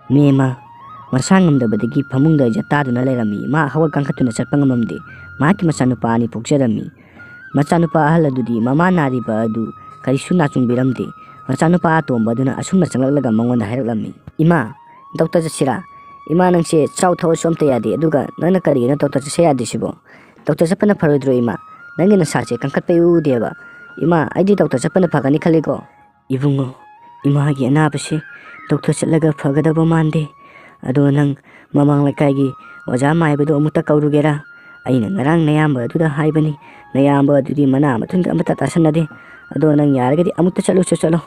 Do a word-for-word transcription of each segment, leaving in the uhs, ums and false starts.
ꯃꯦꯃ ꯃꯁꯥ ꯉꯝꯗꯕꯗꯒꯤ ꯐꯃꯨꯡꯗ ꯌꯥꯇꯥꯗꯨꯅ ꯂꯩꯔꯝꯃꯤ꯫ ꯃꯥ ꯍꯧꯒꯠ ꯀꯥꯡꯈꯠꯇꯨꯅ ꯆꯠꯄ ꯉꯝꯂꯝꯗꯦ꯫ ꯃꯍꯥꯛꯀꯤ ꯃꯆꯥꯅꯨꯄꯥ ꯑꯅꯤ ꯄꯣꯛꯆꯔꯝꯃꯤ꯫ ꯃꯆꯥꯅꯨꯄꯥ ꯑꯍꯜ ꯑꯗꯨꯗꯤ ꯃꯃꯥ ꯅꯥꯔꯤꯕ ꯑꯗꯨ ꯀꯔꯤꯁꯨ ꯅꯥꯆꯨꯡꯕꯤꯔꯝꯗꯦ꯫ ꯃꯆꯥꯅꯨꯄꯥ ꯑꯇꯣꯝꯕ ꯑꯗꯨꯅ ꯑꯁꯨꯝꯅ ꯆꯪꯂꯛꯂꯒ ꯃꯉꯣꯟꯗ ꯍꯥꯏꯔꯛꯂꯝꯃꯤ, "ꯏꯃꯥ, ꯗꯣꯛꯇꯔ ꯆꯠꯁꯤꯔꯥ? ꯏꯃꯥ, ꯅꯪꯁꯦ ꯆꯥꯎ ꯊꯛꯑꯣꯁꯨ ꯑꯝꯇ ꯌꯥꯗꯦ, ꯑꯗꯨꯒ ꯅꯪꯅ ꯀꯔꯤꯒꯤꯅꯣ ꯗꯣꯛꯇꯔ ꯆꯠꯁꯦ ꯌꯥꯗ꯭ꯔꯤꯁꯤꯕꯣ? ꯗꯣꯛꯇꯔ ꯆꯠꯄꯅ ꯐꯔꯣꯏꯗ꯭ꯔꯣ ꯏꯃꯥ? ꯅꯪꯒꯤ ꯅꯁꯥꯁꯦ ꯀꯟꯈꯠꯄ ꯏꯎ ꯎꯗꯦꯕ꯫ ꯏꯃꯥ, ꯑꯩꯗꯤ ꯗꯣꯛꯇꯔ ꯆꯠꯄꯅ ꯐꯒꯅꯤ ꯈꯜꯂꯤꯀꯣ꯫" "ꯏꯕꯨꯡꯉꯣ, ꯏꯃꯥꯒꯤ ꯑꯅꯥꯕꯁꯤ ꯗꯣꯛꯇꯔ ꯆꯠꯂꯒ ꯐꯒꯗꯕ ꯃꯥꯟꯗꯦ꯫ ꯑꯗꯣ ꯅꯪ ꯃꯃꯥꯡ ꯂꯩꯀꯥꯏꯒꯤ ꯑꯣꯖꯥ ꯃꯥꯏꯕꯗꯣ ꯑꯃꯨꯛꯇ ꯀꯧꯔꯨꯒꯦꯔꯥ? ꯑꯩꯅ ꯉꯔꯥꯡ ꯅꯌꯥꯝꯕ ꯑꯗꯨꯗ ꯍꯥꯏꯕꯅꯤ, ꯅꯌꯥꯝꯕ ꯑꯗꯨꯗꯤ ꯃꯅꯥ ꯃꯊꯨꯟꯒ ꯑꯃꯠꯇ ꯇꯥꯁꯟꯅꯗꯦ꯫ ꯑꯗꯣ ꯅꯪ ꯌꯥꯔꯒꯗꯤ ꯑꯃꯨꯛꯇ ꯆꯠꯂꯨꯁꯨ ꯆꯠꯂꯣ꯫"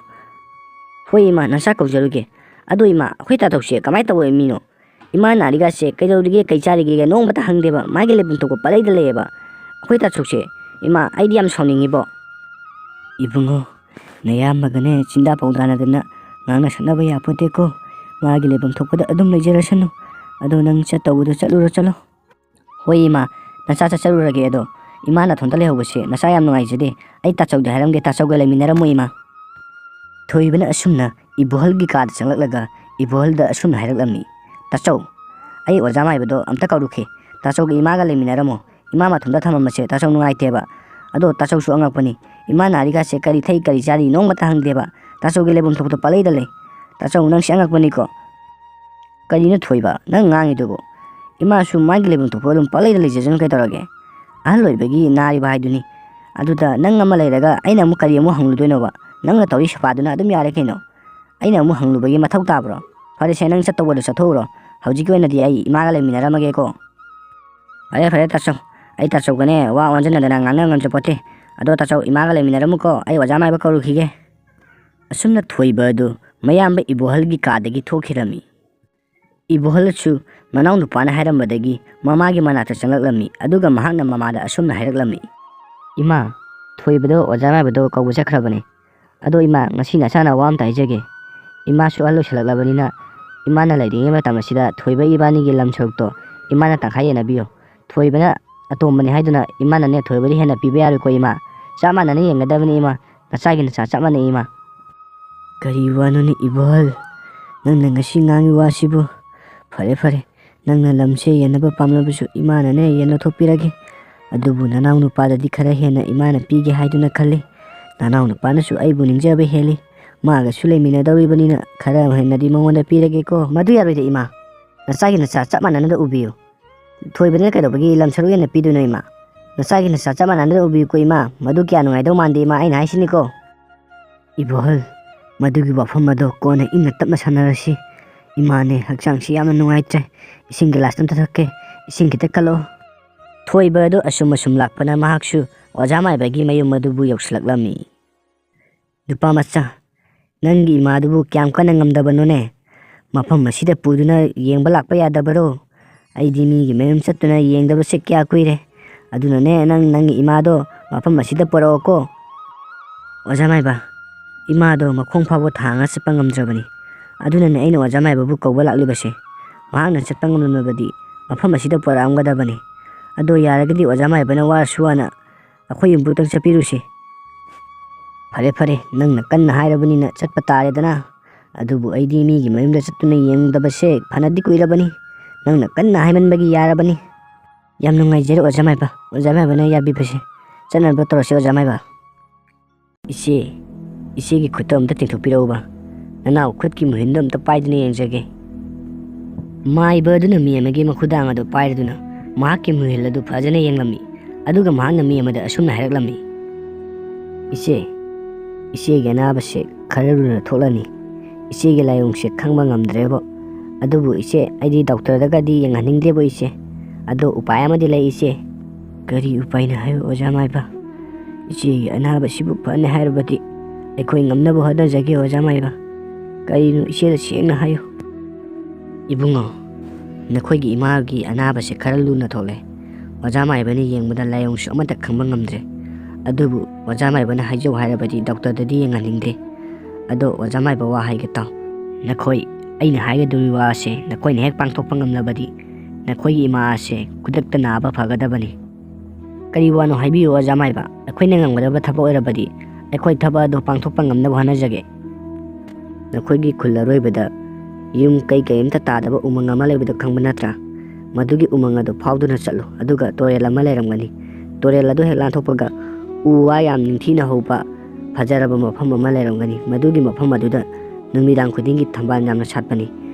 "ꯍꯣꯏ ꯏꯃꯥ, ꯅꯆꯥ ꯀꯧꯖꯔꯨꯒꯦ꯫ ꯑꯗꯣ ꯏꯃꯥ, ꯑꯩꯈꯣꯏ ꯇꯥꯊꯧꯁꯦ ꯀꯃꯥꯏꯅ ꯇꯧꯕ ꯃꯤꯅꯣ? ꯏꯃꯥ ꯅꯥꯔꯤꯒꯁꯦ ꯀꯩꯗꯧꯔꯤꯒꯦ, ꯀꯩ ꯆꯥꯔꯤꯒꯦꯒ ꯅꯣꯡꯃꯇ ꯍꯪꯗꯦꯕ, ꯃꯥꯒꯤ ꯂꯩꯐꯝ ꯊꯣꯛꯄ ꯄꯪꯂꯩꯗ ꯂꯩꯌꯦꯕ ꯑꯩꯈꯣꯏ ꯇꯥꯊꯧꯁꯦ꯫ ꯏꯃꯥ, ꯑꯩꯗꯤ ꯌꯥꯝ ꯁꯥꯎꯅꯤꯡꯉꯤꯕꯣ꯫" "ꯏꯕꯨꯡꯉꯣ, ꯅꯌꯥꯝꯕꯒꯅꯦ ꯆꯤꯟꯗꯥ ꯄꯥꯎꯗꯥꯅꯗꯅ ꯉꯥꯡꯅ ꯁꯛꯅꯕ ꯌꯥꯄꯣꯠꯇꯦꯀꯣ꯫ ꯃꯥꯒꯤ ꯂꯩꯐꯝ ꯊꯣꯛꯄꯗ ꯑꯗꯨꯝ ꯂꯩꯖꯔꯁꯅꯨ꯫ ꯑꯗꯣ ꯅꯪ ꯆꯠꯇꯧꯕꯗꯣ ꯆꯠꯂꯨꯔꯣ ꯆꯠꯂꯣ꯫" "ꯍꯣꯏ ꯏꯃꯥ, ꯅꯆꯥ ꯆꯠꯆꯔꯨꯔꯒꯦ꯫ ꯑꯗꯣ ꯏꯃꯥ ꯅꯥꯊꯣꯟꯇ ꯂꯩꯍꯧꯕꯁꯦ ꯅꯆꯥ ꯌꯥꯝ ꯅꯨꯡꯉꯥꯏꯖꯗꯦ꯫ ꯑꯩ ꯇꯥꯆꯧꯗ ꯍꯥꯏꯔꯝꯒꯦ, ꯇꯥꯆꯧꯒ ꯂꯩꯃꯤꯟꯅꯔꯝꯃꯣ ꯏꯃꯥ꯫" ꯊꯣꯏꯕꯅ ꯑꯁꯨꯝꯅ ꯏꯕꯣꯍꯜꯒꯤ ꯀꯥꯗ ꯆꯪꯂꯛꯂꯒ ꯏꯕꯣꯍꯜꯗ ꯑꯁꯨꯝꯅ ꯍꯥꯏꯔꯛꯂꯝꯃꯤ, "ꯇꯥꯆꯧ, ꯑꯩ ꯑꯣꯖꯥ ꯃꯥꯏꯕꯗꯣ ꯑꯝꯇ ꯀꯧꯔꯨꯈꯤ꯫ ꯇꯥꯆꯧꯒ ꯏꯃꯥꯒ ꯂꯩꯃꯤꯟꯅꯔꯝꯃꯣ꯫ ꯏꯃꯥ ꯃꯊꯟꯇ ꯊꯝꯃꯝꯕꯁꯦ ꯇꯥꯆꯧ ꯅꯨꯡꯉꯥꯏꯇꯦꯕ꯫ ꯑꯗꯣ ꯇꯥꯆꯧꯁꯨ ꯑꯉꯛꯄꯅꯤ꯫ ꯏꯃꯥ ꯅꯥꯔꯤꯒꯥꯁꯦ ꯀꯔꯤ ꯊꯛꯏ ꯀꯔꯤ ꯆꯥꯔꯤ ꯅꯣꯡꯃꯇ ꯍꯪꯗꯦꯕ꯫ ꯇꯥꯆꯧꯒꯤ ꯂꯩꯐꯝ ꯊꯣꯛꯄꯗꯣ ꯄꯪꯂꯩꯗ ꯂꯩ꯫ ꯇꯥꯆꯧ, ꯅꯪꯁꯦ ꯑꯉꯛꯄꯅꯤꯀꯣ꯫ ꯀꯔꯤꯅꯣ ꯊꯣꯏꯕ, ꯅꯪ ꯉꯥꯡꯉꯤꯗꯨꯕꯨ? ꯏꯃꯥꯁꯨ ꯃꯥꯒꯤ ꯂꯩꯐꯝ ꯊꯣꯛꯄ ꯑꯗꯨꯝ ꯄꯪꯂꯩꯗ ꯂꯩꯖꯁꯅꯨ ꯀꯩꯗꯧꯔꯒꯦ? ꯑꯍꯜ ꯑꯣꯏꯕꯒꯤ ꯅꯥꯔꯤꯕ ꯍꯥꯏꯗꯨꯅꯤ꯫ ꯑꯗꯨꯗ ꯅꯪ ꯑꯃ ꯂꯩꯔꯒ ꯑꯩꯅ ꯑꯃꯨꯛ ꯀꯔꯤ ꯑꯃꯨꯛ ꯍꯪꯂꯨꯗꯣꯏꯅꯣꯕ? ꯅꯪꯅ ꯇꯧꯔꯤ ꯁꯦꯕꯥꯗꯨꯅ ꯑꯗꯨꯝ ꯌꯥꯔꯦ ꯀꯩꯅꯣ꯫ ꯑꯩꯅ ꯑꯃꯨꯛ ꯍꯪꯂꯨꯕꯒꯤ ꯃꯊꯧ ꯇꯥꯕ꯭ꯔꯣ? ꯐꯔꯦꯁꯦ, ꯅꯪ ꯆꯠꯇꯧꯕꯗꯣ ꯆꯠꯊꯣꯛꯎꯔꯣ꯫ ꯍꯧꯖꯤꯛꯀꯤ ꯑꯣꯏꯅꯗꯤ ꯑꯩ ꯏꯃꯥꯒ ꯂꯩꯃꯤꯟꯅꯔꯝꯃꯒꯦꯀꯣ꯫" "ꯐꯔꯦ ꯐꯔꯦ ꯇꯥꯆꯧ, ꯑꯩ ꯇꯥꯆꯧꯒꯅꯦ ꯋꯥ ꯑꯣꯟꯖꯟꯅꯗꯅ ꯉꯥꯡꯅ ꯉꯝꯖꯄꯣꯠꯇꯦ꯫ ꯑꯗꯣ ꯇꯥꯆꯧ, ꯏꯃꯥꯒ ꯂꯩꯃꯤꯟꯅꯔꯝꯃꯨꯀꯣ, ꯑꯩ ꯑꯣꯖꯥ ꯃꯥꯏꯕ ꯀꯧꯔꯨꯈꯤꯒꯦ꯫" ꯑꯁꯨꯝꯅ ꯊꯣꯏꯕ ꯑꯗꯨ ꯃꯌꯥꯝꯕ ꯏꯕꯣꯍꯜꯒꯤ ꯀꯥꯗꯒꯤ ꯊꯣꯛꯈꯤꯔꯝꯃꯤ꯫ ꯏꯕꯣꯍꯜꯁꯨ ꯃꯅꯥꯎ ꯅꯨꯄꯥꯅ ꯍꯥꯏꯔꯝꯕꯗꯒꯤ ꯃꯃꯥꯒꯤ ꯃꯅꯥꯛꯇ ꯆꯪꯂꯛꯂꯝꯃꯤ, ꯑꯗꯨꯒ ꯃꯍꯥꯛꯅ ꯃꯃꯥꯗ ꯑꯁꯨꯝꯅ ꯍꯥꯏꯔꯛꯂꯝꯃꯤ, "ꯏꯃꯥ, ꯊꯣꯏꯕꯗꯣ ꯑꯣꯖꯥ ꯃꯥꯏꯕꯗꯣ ꯀꯧꯕ ꯆꯠꯈ꯭ꯔꯕꯅꯦ꯫ ꯑꯗꯣ ꯏꯃꯥ, ꯉꯁꯤ ꯅꯆꯥꯅ ꯋꯥ ꯑꯝꯇ ꯍꯥꯏꯖꯒꯦ꯫ ꯏꯃꯥꯁꯨ ꯑꯍꯜ ꯑꯣꯏꯁꯜꯂꯛꯂꯕꯅꯤꯅ ꯏꯃꯥꯅ ꯂꯩꯔꯤꯉꯩ ꯃꯇꯝ ꯑꯁꯤꯗ ꯊꯣꯏꯕ ꯏꯕꯥꯅꯤꯒꯤ ꯂꯝ ꯁꯔꯨꯛꯇꯣ ꯏꯃꯥꯅ ꯇꯪꯈꯥꯏ ꯌꯦꯟꯅꯕꯤꯌꯣ꯫ ꯊꯣꯏꯕꯅ ꯑꯇꯣꯝꯕꯅꯤ ꯍꯥꯏꯗꯨꯅ ꯏꯃꯥꯅꯅꯦ ꯊꯣꯏꯕꯗꯤ ꯍꯦꯟꯅ ꯄꯤꯕ ꯌꯥꯔꯣꯏꯀꯣ ꯏꯃꯥ꯫ ꯆꯞ ꯃꯥꯟꯅꯅ ꯌꯦꯡꯒꯗꯕꯅꯤ ꯏꯃꯥ꯫ ꯅꯆꯥꯒꯤ ꯅꯆꯥ ꯆꯞ ꯃꯥꯟꯅꯩ ꯏꯃꯥ꯫" "ꯀꯔꯤ ꯋꯥꯅꯣꯅꯦ ꯏꯕꯣꯍꯜ? ꯅꯪꯅ ꯉꯁꯤ ꯉꯥꯡꯉꯤ ꯋꯥꯁꯤꯕꯨ? ꯐꯔꯦ ꯐꯔꯦ, ꯅꯪꯅ ꯂꯝꯁꯦ ꯌꯦꯟꯅꯕ ꯄꯥꯝꯂꯕꯁꯨ ꯏꯃꯥꯅꯅꯦ ꯌꯦꯟ ꯂꯧꯊꯣꯛꯄꯤꯔꯒꯦ꯫ ꯑꯗꯨꯕꯨ ꯅꯅꯥꯎ ꯅꯨꯄꯥꯗꯗꯤ ꯈꯔ ꯍꯦꯟꯅ ꯏꯃꯥꯅ ꯄꯤꯒꯦ ꯍꯥꯏꯗꯨꯅ ꯈꯜꯂꯤ꯫ ꯅꯅꯥꯎ ꯅꯨꯄꯥꯅꯁꯨ ꯑꯩꯕꯨ ꯅꯤꯡꯖꯕ ꯍꯦꯜꯂꯤ꯫ ꯃꯥꯒꯁꯨ ꯂꯩꯃꯤꯟꯅꯗꯧꯔꯤꯕꯅꯤꯅ ꯈꯔ ꯍꯦꯟꯅꯗꯤ ꯃꯉꯣꯟꯗ ꯄꯤꯔꯒꯦꯀꯣ꯫ ꯃꯗꯨ ꯌꯥꯔꯣꯏꯗ ꯏꯃꯥ꯫ ꯅꯆꯥꯒꯤ ꯅꯆꯥ ꯆꯞ ꯃꯥꯟꯅꯅꯗ ꯎꯕꯤꯌꯨ꯫ ꯊꯣꯏꯕꯗꯅ ꯀꯩꯗꯧꯕꯒꯤ ꯂꯝ ꯁꯔꯨꯛ ꯍꯦꯟꯅ ꯄꯤꯗꯣꯏꯅꯣ ꯏꯃꯥ? ꯅꯆꯥꯒꯤ ꯅꯆꯥ ꯆꯞ ꯃꯥꯟꯅꯅ ꯎꯕꯤꯌꯨꯀꯣ ꯏꯃꯥ꯫ ꯃꯗꯨ ꯀꯌꯥ ꯅꯨꯡꯉꯥꯏꯗꯧ ꯃꯥꯟꯗꯦ ꯏꯃꯥ, ꯑꯩꯅ ꯍꯥꯏꯁꯤꯅꯤꯀꯣ꯫ ꯏꯕꯣꯍꯜ, ꯃꯗꯨꯒꯤ ꯋꯥꯐꯝ ꯑꯗꯣ ꯀꯣꯟꯅ ꯏꯪꯅ ꯇꯞꯅ ꯁꯥꯟꯅꯔꯁꯤ꯫ ꯏꯃꯥꯅꯦ, ꯍꯛꯆꯥꯡꯁꯤ ꯌꯥꯝꯅ ꯅꯨꯡꯉꯥꯏꯇ꯭ꯔꯦ꯫ ꯏꯁꯤꯡ ꯒꯤꯂꯥꯁ ꯑꯝꯇ ꯊꯛꯀꯦ꯫ ꯏꯁꯤꯡ ꯈꯤꯇ ꯀꯜꯂꯛꯑꯣ꯫ ꯊꯣꯏꯕ ꯑꯗꯨ ꯑꯁꯨꯝ ꯑꯁꯨꯝ ꯂꯥꯛꯄꯅ ꯃꯍꯥꯛꯁꯨ ꯑꯣꯖꯥ ꯃꯥꯏꯕꯒꯤ ꯃꯌꯨꯝ ꯑꯗꯨꯕꯨ ꯌꯧꯁꯤꯜꯂꯛꯂꯝꯃꯤ꯫ ꯅꯨꯄꯥ ꯃꯆꯥ, ꯅꯪꯒꯤ ꯏꯃꯥꯗꯨꯕꯨ ꯀꯌꯥꯝ ꯀꯟꯅ ꯉꯝꯗꯕꯅꯣꯅꯦ? ꯃꯐꯝ ꯑꯁꯤꯗ ꯄꯨꯗꯨꯅ ꯌꯦꯡꯕ ꯂꯥꯛꯄ ꯌꯥꯗꯕꯔꯣ? ꯑꯩꯗꯤ ꯃꯤꯒꯤ ꯃꯌꯨꯝ ꯆꯠꯇꯨꯅ ꯌꯦꯡꯗꯕꯁꯦ ꯀꯌꯥ ꯀꯨꯏꯔꯦ꯫ ꯑꯗꯨꯅꯅꯦ, ꯅꯪ ꯅꯪꯒꯤ ꯏꯃꯥꯗꯣ ꯃꯐꯝ ꯑꯁꯤꯗ ꯄꯨꯔꯛꯑꯣꯀꯣ꯫ ꯑꯣꯖꯥ ꯃꯥꯏꯕ, ꯏꯃꯥꯗꯣ ꯃꯈꯣꯡ ꯐꯥꯎꯕ ꯊꯥꯡꯉ ꯆꯠꯄ ꯉꯝꯗ꯭ꯔꯕꯅꯤ꯫ ꯑꯗꯨꯅꯅꯦ ꯑꯩꯅ ꯑꯣꯖꯥ ꯃꯥꯏꯕꯕꯨ ꯀꯧꯕ ꯂꯥꯛꯂꯤꯕꯁꯦ꯫ ꯃꯍꯥꯛꯅ ꯆꯠꯄ ꯉꯝꯂꯝꯂꯕꯗꯤ ꯃꯐꯝ ꯑꯁꯤꯗ ꯄꯨꯔꯛꯑꯝꯒꯗꯕꯅꯤ꯫ ꯑꯗꯣ ꯌꯥꯔꯒꯗꯤ ꯑꯣꯖꯥ ꯃꯥꯏꯕꯅ ꯋꯥꯔꯁꯨ ꯋꯥꯅ ꯑꯩꯈꯣꯏ ꯌꯨꯝꯕꯨꯗꯪ ꯆꯠꯄꯤꯔꯨꯁꯤ꯫ ꯐꯔꯦ ꯐꯔꯦ, ꯅꯪꯅ ꯀꯟꯅ ꯍꯥꯏꯔꯕꯅꯤꯅ ꯆꯠꯄ ꯇꯥꯔꯦꯗꯅ꯫ ꯑꯗꯨꯕꯨ ꯑꯩꯗꯤ ꯃꯤꯒꯤ ꯃꯌꯨꯝꯗ ꯆꯠꯇꯨꯅ ꯌꯦꯡꯗꯕꯁꯦ ꯐꯅꯗꯤ ꯀꯨꯏꯔꯕꯅꯤ꯫ ꯅꯪꯅ ꯀꯟꯅ ꯍꯥꯏꯃꯟꯕꯒꯤ ꯌꯥꯔꯕꯅꯤ꯫ ꯌꯥꯝ ꯅꯨꯡꯉꯥꯏꯖꯔꯦ ꯑꯣꯖꯥ ꯃꯥꯏꯕ, ꯑꯣꯖꯥ ꯃꯥꯏꯕꯅ ꯌꯥꯕꯤꯕꯁꯦ꯫ ꯆꯠꯅꯕ ꯇꯧꯔꯁꯤ ꯑꯣꯖꯥ ꯃꯥꯏꯕ꯫ ꯏꯆꯦ, ꯏꯆꯦꯒꯤ ꯈꯨꯠꯇꯣ ꯑꯝꯇ ꯇꯤꯡꯊꯣꯛꯄꯤꯔꯛꯎꯕ꯫ ꯅꯅꯥꯎ ꯈꯨꯠꯀꯤ ꯃꯨꯍꯤꯟꯗꯣ ꯑꯝꯇ ꯄꯥꯏꯗꯨꯅ ꯌꯦꯡꯖꯒꯦ꯫ ꯃꯥꯏꯕ ꯑꯗꯨꯅ ꯃꯤ ꯑꯃꯒꯤ ꯃꯈꯨꯗꯥꯡ ꯑꯗꯨ ꯄꯥꯏꯔꯗꯨꯅ ꯃꯍꯥꯛꯀꯤ ꯃꯨꯍꯤꯜ ꯑꯗꯨ ꯐꯖꯅ ꯌꯦꯡꯂꯝꯃꯤ꯫ ꯑꯗꯨꯒ ꯃꯍꯥꯛꯅ ꯃꯤ ꯑꯃꯗ ꯑꯁꯨꯝꯅ ꯍꯥꯏꯔꯛꯂꯝꯃꯤ, "ꯏꯆꯦ, ꯏꯆꯦꯒꯤ ꯑꯅꯥꯕꯁꯦ ꯈꯔ ꯂꯨꯅ ꯊꯣꯛꯂꯅꯤ꯫ ꯏꯆꯦꯒꯤ ꯂꯥꯏꯑꯣꯡꯁꯦ ꯈꯪꯕ ꯉꯝꯗ꯭ꯔꯦꯕꯣ꯫ ꯑꯗꯨꯕꯨ ꯏꯆꯦ, ꯑꯩꯗꯤ ꯗꯣꯛꯇꯔꯗꯒꯗꯤ ꯌꯦꯡꯍꯟꯅꯤꯡꯗꯦꯕꯣ ꯏꯆꯦ꯫ ꯑꯗꯣ ꯎꯄꯥꯏ ꯑꯃꯗꯤ ꯂꯩ ꯏꯆꯦ꯫" "ꯀꯔꯤ ꯎꯄꯥꯏꯅꯣ ꯍꯥꯏꯌꯨ ꯑꯣꯖꯥ ꯃꯥꯏꯕ? ꯏꯆꯦꯒꯤ ꯑꯅꯥꯕꯁꯤꯕꯨ ꯐꯅꯤ ꯍꯥꯏꯔꯕꯗꯤ ꯑꯩꯈꯣꯏ ꯉꯝꯅꯕ ꯍꯣꯠꯅꯖꯒꯦ ꯑꯣꯖꯥ ꯃꯥꯏꯕ꯫ ꯀꯔꯤꯅꯣ ꯏꯆꯦꯗ ꯁꯦꯡꯅ ꯍꯥꯏꯌꯨ꯫" "ꯏꯕꯨꯡꯉꯣ, ꯅꯈꯣꯏꯒꯤ ꯏꯃꯥꯒꯤ ꯑꯅꯥꯕꯁꯦ ꯈꯔ ꯂꯨꯅ ꯊꯣꯛꯂꯦ꯫ ꯑꯣꯖꯥ ꯃꯥꯏꯕꯅ ꯌꯦꯡꯕꯗ ꯂꯥꯏꯑꯣꯡꯁꯨ ꯑꯃꯠꯇ ꯈꯪꯕ ꯉꯝꯗ꯭ꯔꯦ꯫ ꯑꯗꯨꯕꯨ ꯑꯣꯖꯥ ꯃꯥꯏꯕꯅ ꯍꯥꯏꯖꯧ ꯍꯥꯏꯔꯕꯗꯤ ꯗꯣꯛꯇꯔꯗꯗꯤ ꯌꯦꯡꯍꯟꯅꯤꯡꯗꯦ꯫ ꯑꯗꯣ ꯑꯣꯖꯥ ꯃꯥꯏꯕ, ꯋꯥ ꯍꯥꯏꯒꯦ ꯇꯥꯎ꯫ ꯅꯈꯣꯏ ꯑꯩꯅ ꯍꯥꯏꯒꯗꯧꯔꯤꯕ ꯋꯥ ꯑꯁꯦ ꯅꯈꯣꯏꯅ ꯍꯦꯛ ꯄꯥꯡꯊꯣꯛꯄ ꯉꯝꯂꯕꯗꯤ ꯅꯈꯣꯏꯒꯤ ꯏꯃꯥ ꯑꯁꯦ ꯈꯨꯗꯛꯇ ꯅꯥꯕ ꯐꯒꯗꯕꯅꯤ꯫" "ꯀꯔꯤ ꯋꯥꯅꯣ ꯍꯥꯏꯕꯤꯌꯨ ꯑꯣꯖꯥ ꯃꯥꯏꯕ꯫ ꯑꯩꯈꯣꯏꯅ ꯉꯝꯒꯗꯕ ꯊꯕꯛ ꯑꯣꯏꯔꯕꯗꯤ ꯑꯩꯈꯣꯏ ꯊꯕꯛ ꯑꯗꯨ ꯄꯥꯡꯊꯣꯛꯄ ꯉꯝꯅꯕ ꯍꯣꯠꯅꯖꯒꯦ꯫" "ꯅꯈꯣꯏꯒꯤ ꯈꯨꯜ ꯑꯔꯣꯏꯕꯗ ꯌꯨꯝ ꯀꯩ ꯀꯩ ꯑꯝꯇ ꯇꯥꯗꯕ ꯎꯃꯪ ꯑꯃ ꯂꯩꯕꯗꯣ ꯈꯪꯕ ꯅꯠꯇ꯭ꯔꯥ? ꯃꯗꯨꯒꯤ ꯎꯃꯪ ꯑꯗꯨ ꯐꯥꯎꯗꯨꯅ ꯆꯠꯂꯨ, ꯑꯗꯨꯒ ꯇꯨꯔꯦꯜ ꯑꯃ ꯂꯩꯔꯝꯒꯅꯤ꯫ ꯇꯨꯔꯦꯜ ꯑꯗꯨ ꯍꯦꯛ ꯂꯥꯟꯊꯣꯛꯄꯒ ꯎ ꯋꯥ ꯌꯥꯝ ꯅꯤꯡꯊꯤꯅ ꯍꯧꯕ ꯐꯖꯔꯕ ꯃꯐꯝ ꯑꯃ ꯂꯩꯔꯝꯒꯅꯤ꯫ ꯃꯗꯨꯒꯤ ꯃꯐꯝ ꯑꯗꯨꯗ ꯅꯨꯃꯤꯗꯥꯡ ꯈꯨꯗꯤꯡꯒꯤ ꯊꯝꯕꯥꯜ ꯌꯥꯝꯅ ꯁꯥꯠꯄꯅꯤ꯫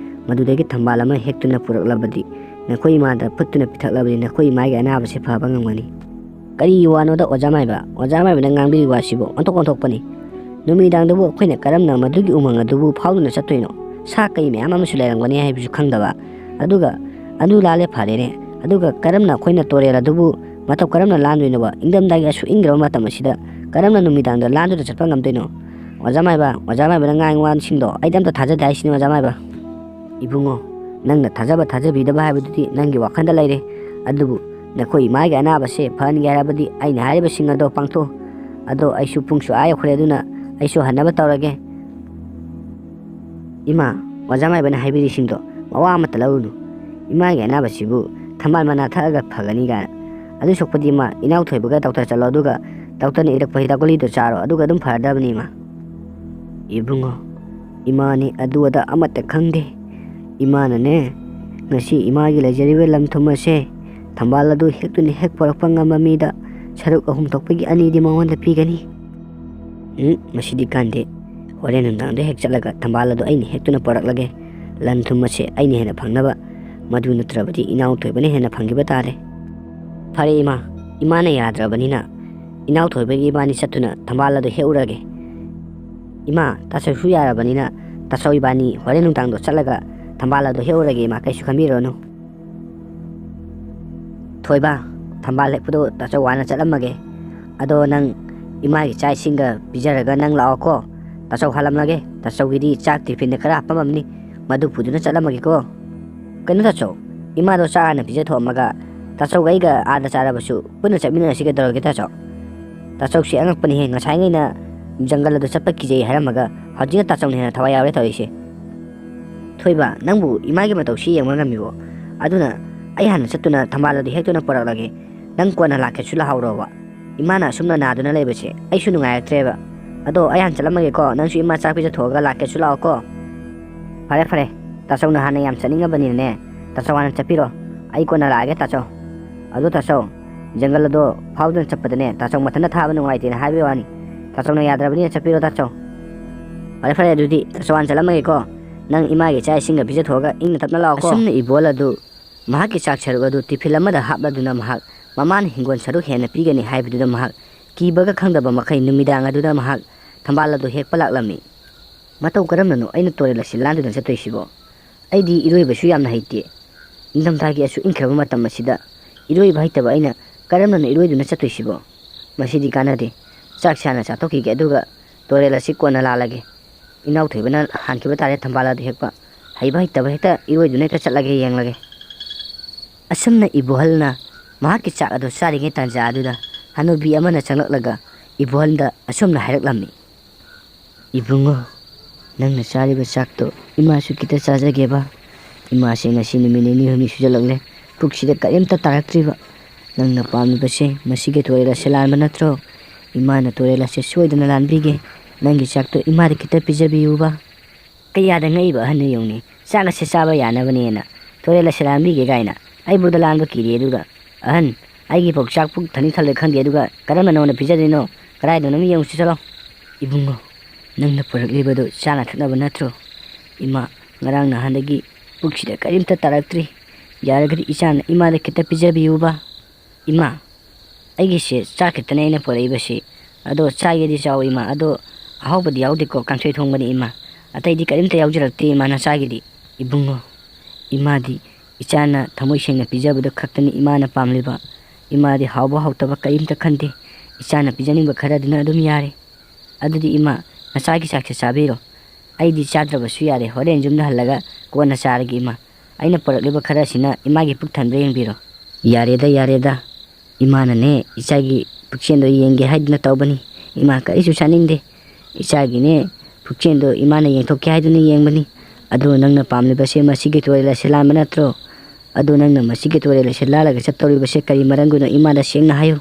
ꯃꯗꯨꯗꯒꯤ ꯊꯝꯕꯥꯜ ꯑꯃ ꯍꯦꯛꯇꯨꯅ ꯄꯨꯔꯛꯂꯕꯗꯤ, ꯅꯈꯣꯏ ꯏꯃꯥꯗ ꯐꯨꯠꯇꯨꯅ ꯄꯤꯊꯛꯂꯕꯗꯤ, ꯅꯈꯣꯏ ꯏꯃꯥꯒꯤ ꯑꯅꯥꯕꯁꯤ ꯐꯕ ꯉꯝꯒꯅꯤ꯫ ꯀꯔꯤ ꯋꯥꯅꯣꯗ ꯑꯣꯖꯥ ꯃꯥꯏꯕ? ꯑꯣꯖꯥ ꯃꯥꯏꯕꯅ ꯉꯥꯡꯕꯤꯔꯤꯕ ꯋꯥꯁꯤꯕꯨ ꯑꯣꯟꯊꯣꯛ ꯑꯣꯟꯊꯣꯛꯄꯅꯤ꯫ ꯅꯨꯃꯤꯗꯥꯡꯗꯕꯨ ꯑꯩꯈꯣꯏꯅ ꯀꯔꯝꯅ ꯃꯗꯨꯒꯤ ꯎꯃꯪ ꯑꯗꯨꯕꯨ ꯐꯥꯎꯗꯨꯅ ꯆꯠꯇꯣꯏꯅꯣ? ꯁꯥ ꯀꯩ ꯃꯌꯥꯝ ꯑꯃꯁꯨ ꯂꯩꯔꯝꯒꯅꯤ ꯍꯥꯏꯕꯁꯨ ꯈꯪꯗꯕ꯫ ꯑꯗꯨꯒ ꯑꯗꯨ ꯂꯥꯜꯂꯦ ꯐꯔꯦꯅꯦ꯫ ꯑꯗꯨꯒ ꯀꯔꯝꯅ ꯑꯩꯈꯣꯏꯅ ꯇꯨꯔꯦꯜ ꯑꯗꯨꯕꯨ ꯃꯇꯧ ꯀꯔꯝꯅ ꯂꯥꯟꯗꯣꯏꯅꯣꯕ? ꯏꯪꯊꯝꯊꯥꯒꯤ ꯑꯁꯨꯛ ꯏꯪꯈ꯭ꯔꯕ ꯃꯇꯝ ꯑꯁꯤꯗ ꯀꯔꯝꯅ ꯅꯨꯃꯤꯗꯥꯡꯗ ꯂꯥꯟꯗꯨꯅ ꯆꯠꯄ ꯉꯝꯗꯣꯏꯅꯣ? ꯑꯣꯖꯥ ꯃꯥꯏꯕ, ꯑꯣꯖꯥ ꯃꯥꯏꯕꯅ ꯉꯥꯡꯕ ꯋꯥꯁꯤꯡꯗꯣ ꯑꯩꯗꯤ ꯑꯝꯇ ꯊꯥꯖꯗꯦ ꯍꯥꯏꯁꯤꯅꯤ ꯑꯣꯖꯥ ꯃꯥꯏꯕ꯫ ꯏꯕꯨꯡꯉꯣ, ꯅꯪꯅ ꯊꯥꯖꯕ ꯊꯥꯖꯕꯤꯗꯕ ꯍꯥꯏꯕꯗꯨꯗꯤ ꯅꯪꯒꯤ ꯋꯥꯈꯜꯗ ꯂꯩꯔꯦ꯫ ꯑꯗꯨꯕꯨ ꯅꯈꯣꯏ ꯏꯃꯥꯒꯤ ꯑꯅꯥꯕꯁꯦ ꯐꯍꯟꯒꯦ ꯍꯥꯏꯔꯕꯗꯤ ꯑꯩꯅ ꯍꯥꯏꯔꯤꯕꯁꯤꯡ ꯑꯗꯣ ꯄꯥꯡꯊꯣꯛꯎ꯫ ꯑꯗꯣ ꯑꯩꯁꯨ ꯄꯨꯡꯁꯨ ꯑꯥ ꯌꯧꯈ꯭ꯔꯦ, ꯑꯗꯨꯅ ꯑꯩꯁꯨ ꯍꯟꯅꯕ ꯇꯧꯔꯒꯦ꯫ ꯏꯃꯥ, ꯑꯣꯖꯥ ꯃꯥꯏꯕꯅ ꯍꯥꯏꯕꯤꯔꯤꯁꯤꯡꯗꯣ ꯃꯋꯥ ꯑꯃꯠꯇ ꯂꯧꯔꯨꯅꯨ꯫ ꯏꯃꯥꯒꯤ ꯑꯅꯥꯕꯁꯤꯕꯨ ꯊꯝꯕꯥꯜ ꯃꯅꯥ ꯊꯛꯑꯒ ꯐꯒꯅꯤ ꯀꯥꯏꯅ꯫ ꯑꯗꯨ ꯁꯣꯛꯄꯗꯤ ꯏꯃꯥ, ꯏꯅꯥꯎ ꯊꯣꯏꯕꯒ ꯗꯣꯛꯇꯔ ꯆꯠꯂꯣ, ꯑꯗꯨꯒ ꯗꯣꯛꯇꯔꯅ ꯏꯔꯛꯄ ꯍꯤꯗꯥꯛ ꯒꯨꯂꯤꯗꯣ ꯆꯥꯔꯣ, ꯑꯗꯨꯒ ꯑꯗꯨꯝ ꯐꯔꯗꯕꯅꯤ ꯏꯃꯥ꯫ ꯏꯕꯨꯡꯉꯣ, ꯏꯃꯥꯅꯤ ꯑꯗꯨ ꯑꯗꯥ ꯑꯃꯠꯇ ꯈꯪꯗꯦ꯫ ꯏꯃꯥꯅꯅꯦ, ꯉꯁꯤ ꯏꯃꯥꯒꯤ ꯂꯩꯖꯔꯤꯕ ꯂꯟ ꯊꯨꯝ ꯑꯁꯦ ꯊꯝꯕꯥꯜ ꯑꯗꯨ ꯍꯦꯛꯇꯨꯅ ꯍꯦꯛ ꯄꯣꯔꯛꯄ ꯉꯝꯕ ꯃꯤꯗ ꯁꯔꯨꯛ ꯑꯍꯨꯝ ꯊꯣꯛꯄꯒꯤ ꯑꯅꯤꯗꯤ ꯃꯉꯣꯟꯗ ꯄꯤꯒꯅꯤ꯫ ꯎꯝ, ꯃꯁꯤꯗꯤ ꯀꯥꯟꯗꯦ꯫ ꯍꯣꯔꯦꯟ ꯅꯨꯡꯗꯥꯡꯗ ꯍꯦꯛ ꯆꯠꯂꯒ ꯊꯝꯕꯥꯜ ꯑꯗꯨ ꯑꯩꯅ ꯍꯦꯛꯇꯨꯅ ꯄꯣꯔꯛꯂꯒꯦ꯫ ꯂꯟ ꯊꯨꯝ ꯑꯁꯦ ꯑꯩꯅ ꯍꯦꯟꯅ ꯐꯪꯅꯕ, ꯃꯗꯨ ꯅꯠꯇ꯭ꯔꯕꯗꯤ ꯏꯅꯥꯎ ꯊꯣꯏꯕꯅ ꯍꯦꯟꯅ ꯐꯪꯈꯤꯕ ꯇꯥꯔꯦ꯫ ꯐꯔꯦ ꯏꯃꯥ, ꯏꯃꯥꯅ ꯌꯥꯗ꯭ꯔꯕꯅꯤꯅ ꯏꯅꯥꯎ ꯊꯣꯏꯕꯒꯤ ꯏꯕꯥꯅꯤ ꯆꯠꯇꯨꯅ ꯊꯝꯕꯥꯜ ꯑꯗꯨ ꯍꯦꯛꯎꯔꯒꯦ꯫ ꯏꯃꯥ, ꯇꯥꯆꯧꯁꯨ ꯌꯥꯔꯕꯅꯤꯅ ꯇꯥꯆꯧ ꯏꯕꯥꯅꯤ ꯍꯣꯔꯦꯟ ꯅꯨꯡꯗꯥꯡꯗꯣ ꯆꯠꯂꯒ ꯊꯝꯕꯥꯜ ꯑꯗꯨ ꯍꯦꯛꯎꯔꯒꯦ ꯏꯃꯥ, ꯀꯩꯁꯨ ꯈꯟꯕꯤꯔꯨꯔꯅꯨ꯫ ꯊꯣꯏꯕ, ꯊꯝꯕꯥꯜ ꯍꯦꯛꯄꯗꯣ ꯇꯥꯆꯧ ꯋꯥꯅ ꯆꯠꯂꯝꯃꯒꯦ꯫ ꯑꯗꯣ ꯅꯪ ꯏꯃꯥꯒꯤ ꯆꯥꯛ ꯏꯁꯤꯡꯒ ꯄꯤꯖꯔꯒ ꯅꯪ ꯂꯥꯛꯑꯣꯀꯣ꯫ ꯇꯥꯆꯧ ꯍꯥꯜꯂꯝꯂꯒꯦ꯫ ꯇꯥꯆꯧꯒꯤꯗꯤ ꯆꯥꯛ ꯇꯤꯐꯤꯟꯗ ꯈꯔ ꯍꯥꯞꯄꯝꯃꯝꯅꯤ, ꯃꯗꯨ ꯄꯨꯗꯨꯅ ꯆꯠꯂꯝꯃꯒꯦꯀꯣ꯫ ꯀꯩꯅꯣ ꯇꯥꯆꯧ, ꯏꯃꯥꯗꯣ ꯆꯥꯛ ꯍꯥꯟꯅ ꯄꯤꯖꯊꯣꯛꯑꯝꯃꯒ ꯇꯥꯆꯧꯒ ꯑꯩꯒ ꯑꯥꯗ ꯆꯥꯔꯕꯁꯨ ꯄꯨꯟꯅ ꯆꯠꯃꯤꯟꯅꯔꯁꯤ ꯀꯩꯗꯧꯔꯒꯦ ꯇꯥꯆꯧ? ꯇꯥꯆꯧꯁꯤ ꯑꯉꯛꯄꯅꯤꯍꯦ, ꯉꯁꯥꯏꯉꯩꯅ ꯖꯪꯒꯜ ꯑꯗꯨ ꯆꯠꯄ ꯀꯤꯖꯩ ꯍꯥꯏꯔꯝꯃꯒ ꯍꯧꯖꯤꯛꯅ ꯇꯥꯆꯧꯅ ꯍꯦꯟꯅ ꯊꯋꯥꯏ ꯌꯥꯎꯔꯦ ꯇꯧꯔꯤꯁꯦ꯫ ꯊꯣꯏꯕ, ꯅꯪꯕꯨ ꯏꯃꯥꯒꯤ ꯃꯇꯧꯁꯤ ꯌꯦꯡꯕ ꯉꯝꯃꯤꯕꯣ? ꯑꯗꯨꯅ ꯑꯩ ꯍꯥꯟꯅ ꯆꯠꯇꯨꯅ ꯊꯝꯕꯥꯜ ꯑꯗꯨ ꯍꯦꯛꯇꯨꯅ ꯄꯨꯔꯛꯂꯒꯦ꯫ ꯅꯪ ꯀꯣꯟꯅ ꯂꯥꯛꯀꯦꯁꯨ ꯂꯥꯛꯍꯧꯔꯣꯕ꯫ ꯏꯃꯥꯅ ꯑꯁꯨꯝꯅ ꯅꯥꯗꯨꯅ ꯂꯩꯕꯁꯦ ꯑꯩꯁꯨ ꯅꯨꯡꯉꯥꯏꯔꯛꯇ꯭ꯔꯦꯕ꯫ ꯑꯗꯣ ꯑꯩ ꯍꯥꯟꯅ ꯆꯠꯂꯝꯃꯒꯦꯀꯣ, ꯅꯪꯁꯨ ꯏꯃꯥ ꯆꯥꯛ ꯄꯤꯖꯊꯣꯛꯑꯒ ꯂꯥꯛꯀꯦꯁꯨ ꯂꯥꯛꯑꯣꯀꯣ꯫ ꯐꯔꯦ ꯐꯔꯦ, ꯇꯥꯆꯧꯅ ꯍꯥꯟꯅ ꯌꯥꯝ ꯆꯠꯅꯤꯡꯉꯕꯅꯤꯅꯅꯦ, ꯇꯥꯆꯧ ꯍꯥꯟꯅ ꯆꯠꯄꯤꯔꯣ꯫ ꯑꯩ ꯀꯣꯟꯅ ꯂꯥꯛꯑꯒꯦ, ꯇꯥꯆꯧ꯫ ꯑꯗꯣ ꯇꯥꯆꯧ, ꯖꯪꯒꯜ ꯑꯗꯣ ꯐꯥꯎꯗꯨꯅ ꯆꯠꯄꯗꯅꯦ, ꯇꯥꯆꯧ ꯃꯊꯟꯇ ꯊꯥꯕ ꯅꯨꯡꯉꯥꯏꯇꯦꯅ ꯍꯥꯏꯕꯒꯤ ꯋꯥꯅꯤ꯫ ꯇꯥꯆꯧꯅ ꯌꯥꯗ꯭ꯔꯕꯅꯤꯅ ꯆꯠꯄꯤꯔꯣ, ꯇꯥꯆꯧ꯫ ꯐꯔꯦ, ꯐꯔꯦ, ꯑꯗꯨꯗꯤ ꯇꯥꯆꯧ ꯍꯥꯟꯅ ꯆꯠꯂꯝꯃꯒꯦꯀꯣ꯫ ꯅꯪ ꯏꯃꯥꯒꯤ ꯆꯥꯛ ꯏꯁꯤꯡꯒ ꯄꯤꯖꯊꯣꯛꯑꯒ ꯏꯪꯅ ꯇꯞꯅ ꯂꯥꯛꯑꯣꯀꯣ꯫ ꯑꯁꯨꯝꯅ ꯏꯕꯣꯜ ꯑꯗꯨ ꯃꯍꯥꯛꯀꯤ ꯆꯥꯛ ꯁꯔꯨꯛ ꯑꯗꯨ ꯇꯤꯐꯤꯟ ꯑꯃꯗ ꯍꯥꯞꯂꯗꯨꯅ ꯃꯍꯥꯛ ꯃꯃꯥꯅ ꯍꯤꯡꯒꯣꯜ ꯁꯔꯨꯛ ꯍꯦꯟꯅ ꯄꯤꯒꯅꯤ ꯍꯥꯏꯕꯗꯨꯗ ꯃꯍꯥꯛ ꯀꯤꯕꯒ ꯈꯪꯗꯕ ꯃꯈꯩ ꯅꯨꯃꯤꯗꯥꯡ ꯑꯗꯨꯗ ꯃꯍꯥꯛ ꯊꯝꯕꯥꯜ ꯑꯗꯨ ꯍꯦꯛꯄ ꯂꯥꯛꯂꯝꯃꯤ꯫ ꯃꯇꯧ ꯀꯔꯝꯅꯅꯣ ꯑꯩꯅ ꯇꯣꯔꯦꯜ ꯑꯁꯤ ꯂꯥꯟꯗꯨꯅ ꯆꯠꯇꯣꯏꯁꯤꯕꯣ? ꯑꯩꯗꯤ ꯏꯔꯣꯏꯕꯁꯨ ꯌꯥꯝꯅ ꯍꯩꯇꯦ꯫ ꯅꯤꯡꯊꯝꯊꯥꯒꯤ ꯑꯁꯨꯛ ꯏꯪꯈ꯭ꯔꯕ ꯃꯇꯝ ꯑꯁꯤꯗ ꯏꯔꯣꯏꯕ ꯍꯩꯇꯕ ꯑꯩꯅ ꯀꯔꯝꯅꯅ ꯏꯔꯣꯏꯗꯨꯅ ꯆꯠꯇꯣꯏꯁꯤꯕꯣ? ꯃꯁꯤꯗꯤ ꯀꯥꯟꯅꯗꯦ꯫ ꯆꯥꯛꯁꯦ ꯍꯥꯟꯅ ꯆꯥꯊꯣꯛꯈꯤꯒꯦ, ꯑꯗꯨꯒ ꯇꯣꯔꯦꯜ ꯑꯁꯤ ꯀꯣꯟꯅ ꯂꯥꯜꯂꯒꯦ꯫ ꯏꯅꯥꯎꯊꯣꯏꯕꯅ ꯍꯥꯟꯈꯤꯕ ꯇꯥꯔꯦ ꯊꯝꯕꯥꯜ ꯑꯗꯨ ꯍꯦꯛꯄ꯫ ꯍꯩꯕ ꯍꯩꯇꯕ ꯍꯦꯛꯇ ꯏꯔꯣꯏꯗꯨꯅ ꯍꯦꯛꯇ ꯆꯠꯂꯒꯦ, ꯌꯦꯡꯂꯒꯦ꯫ ꯑꯁꯨꯝꯅ ꯏꯕꯣꯍꯜꯅ ꯃꯍꯥꯛꯀꯤ ꯆꯥꯛ ꯑꯗꯨ ꯆꯥꯔꯤꯉꯩ ꯇꯥꯟꯖꯥ ꯑꯗꯨꯗ ꯍꯅꯨꯕꯤ ꯑꯃꯅ ꯆꯪꯂꯛꯂꯒ ꯏꯕꯣꯍꯜꯗ ꯑꯁꯨꯝꯅ ꯍꯥꯏꯔꯛꯂꯝꯃꯤ꯫ "ꯏꯕꯨꯡꯉꯣ, ꯅꯪꯅ ꯆꯥꯔꯤꯕ ꯆꯥꯛꯇꯣ ꯏꯃꯥꯁꯨ ꯈꯤꯇ ꯆꯥꯖꯒꯦꯕ꯫ ꯏꯃꯥꯁꯦ ꯉꯁꯤ ꯅꯨꯃꯤꯠ ꯅꯤꯅꯤ ꯍꯨꯝꯅꯤ ꯁꯨꯖꯜꯂꯛꯂꯦ, ꯄꯨꯛꯁꯤꯗ ꯀꯔꯤꯝꯇ ꯇꯥꯔꯛꯇ꯭ꯔꯤꯕ꯫ ꯅꯪꯅ ꯄꯥꯝꯂꯤꯕꯁꯦ ꯃꯁꯤꯒꯤ ꯇꯣꯔꯦꯜ ꯑꯁꯦ ꯂꯥꯟꯕ ꯅꯠꯇ꯭ꯔꯣ? ꯏꯃꯥꯅ ꯇꯣꯔꯦꯜ ꯑꯁꯦ ꯁꯣꯏꯗꯅ ꯂꯥꯟꯕꯤꯒꯦ꯫ ꯅꯪꯒꯤ ꯆꯥꯛꯇꯣ ꯏꯃꯥꯗ ꯈꯤꯇ ꯄꯤꯖꯕꯤꯌꯨꯕ"꯫ ꯀꯌꯥꯗ ꯉꯛꯏꯕ ꯑꯍꯟꯅꯣ ꯌꯦꯡꯉꯨꯅꯦ, ꯆꯥꯛ ꯑꯁꯦ ꯆꯥꯕ ꯌꯥꯅꯕꯅꯦꯅ ꯇꯣꯔꯦꯜ ꯑꯁꯦ ꯂꯥꯟꯕꯤꯒꯦ ꯀꯥꯏꯅ꯫ ꯑꯩꯕꯨꯗ ꯂꯥꯟꯕ ꯀꯤꯔꯦ, ꯑꯗꯨꯒ ꯑꯍꯟ, ꯑꯩꯒꯤ ꯐꯥꯎ ꯆꯥꯛ ꯄꯨꯛ ꯊꯟꯅꯤ ꯊꯜꯂꯣꯏ ꯈꯪꯗꯦ, ꯑꯗꯨꯒ ꯀꯔꯝꯅ ꯅꯉꯣꯟꯗ ꯄꯤꯖꯗꯣꯏꯅꯣ? ꯀꯗꯥꯏꯗꯅꯣ ꯑꯃ ꯌꯦꯡꯉꯨꯁꯤ ꯆꯠꯂꯣ꯫ ꯏꯕꯨꯡꯉꯣ, ꯅꯪꯅ ꯄꯨꯔꯛꯂꯤꯕꯗꯨ ꯆꯥꯅ ꯊꯛꯅꯕ ꯅꯠꯇ꯭ꯔꯣ? ꯏꯃꯥ, ꯉꯔꯥꯡ ꯅꯍꯥꯟꯗꯒꯤ ꯄꯨꯛꯁꯤꯗ ꯀꯔꯤꯝꯇ ꯇꯥꯔꯛꯇ꯭ꯔꯤ꯫ ꯌꯥꯔꯒꯗꯤ ꯏꯆꯥꯅ ꯏꯃꯥꯗ ꯈꯤꯇ ꯄꯤꯖꯕꯤꯌꯨꯕ꯫ ꯏꯃꯥ, ꯑꯩꯒꯤꯁꯦ ꯆꯥꯛ ꯈꯤꯇꯅꯦ ꯑꯩꯅ ꯄꯨꯔꯛꯏꯕꯁꯦ꯫ ꯑꯗꯣ ꯆꯥꯒꯦꯗꯤ ꯆꯥꯎ ꯏꯃꯥ, ꯑꯗꯣ ꯑꯍꯥꯎꯕꯗꯤ ꯌꯥꯎꯗꯦꯀꯣ, ꯀꯥꯡꯁꯣꯏ ꯊꯣꯡꯕꯅꯤ ꯏꯃꯥ꯫ ꯑꯇꯩꯗꯤ ꯀꯔꯤꯝꯇ ꯌꯥꯎꯖꯔꯛꯇꯦ ꯏꯃꯥ ꯅꯆꯥꯒꯤꯗꯤ꯫ ꯏꯕꯨꯡꯉꯣ, ꯏꯃꯥꯗꯤ ꯏꯆꯥꯅ ꯊꯃꯣꯏ ꯁꯦꯡꯅ ꯄꯤꯖꯕꯗꯨ ꯈꯛꯇꯅꯤ ꯏꯃꯥꯅ ꯄꯥꯝꯂꯤꯕ꯫ ꯏꯃꯥꯗꯤ ꯍꯥꯎꯕ ꯍꯥꯎꯇꯕ ꯀꯔꯤꯝꯇ ꯈꯟꯗꯦ꯫ ꯏꯆꯥꯅ ꯄꯤꯖꯅꯤꯡꯕ ꯈꯔꯗꯨꯅ ꯑꯗꯨꯝ ꯌꯥꯔꯦ꯫ ꯑꯗꯨꯗꯤ ꯏꯃꯥ, ꯅꯆꯥꯒꯤ ꯆꯥꯛꯁꯦ ꯆꯥꯕꯤꯔꯣ꯫ ꯑꯩꯗꯤ ꯆꯥꯗ꯭ꯔꯕꯁꯨ ꯌꯥꯔꯦ, ꯍꯣꯔꯦꯟ ꯌꯨꯝꯗ ꯍꯜꯂꯒ ꯀꯣꯟꯅ ꯆꯥꯔꯒꯦ ꯏꯃꯥ꯫ ꯑꯩꯅ ꯄꯨꯔꯛꯂꯤꯕ ꯈꯔꯁꯤꯅ ꯏꯃꯥꯒꯤ ꯄꯨꯛ ꯊꯟꯕ꯭ꯔꯥ ꯌꯦꯡꯕꯤꯔꯣ꯫ ꯌꯥꯔꯦꯗ, ꯌꯥꯔꯦꯗ꯫ ꯏꯃꯥꯅꯅꯦ ꯏꯆꯥꯒꯤ ꯄꯨꯛꯆꯦꯟꯗꯣ ꯌꯦꯡꯒꯦ ꯍꯥꯏꯗꯨꯅ ꯇꯧꯕꯅꯤ꯫ ꯏꯃꯥ ꯀꯔꯤꯁꯨ ꯆꯥꯅꯤꯡꯗꯦ꯫ ꯏꯆꯥꯒꯤꯅꯦ ꯄꯨꯛꯆꯦꯟꯗꯣ ꯏꯃꯥꯅ ꯌꯦꯡꯊꯣꯛꯀꯦ ꯍꯥꯏꯗꯨꯅ ꯌꯦꯡꯕꯅꯤ꯫ ꯑꯗꯣ ꯅꯪꯅ ꯄꯥꯝꯂꯤꯕꯁꯦ ꯃꯁꯤꯒꯤ ꯇꯣꯔꯦꯜ ꯑꯁꯦ ꯂꯥꯟꯕ ꯅꯠꯇ꯭ꯔꯣ? ꯑꯗꯣ ꯅꯪꯅ ꯃꯁꯤꯒꯤ ꯇꯣꯔꯦꯜ ꯑꯁꯦ ꯂꯥꯜꯂꯒ ꯆꯠꯇꯧꯔꯤꯕꯁꯦ ꯀꯔꯤ ꯃꯔꯝꯒꯤꯅꯣ ꯏꯃꯥꯗ ꯁꯦꯡꯅ ꯍꯥꯏꯌꯨ꯫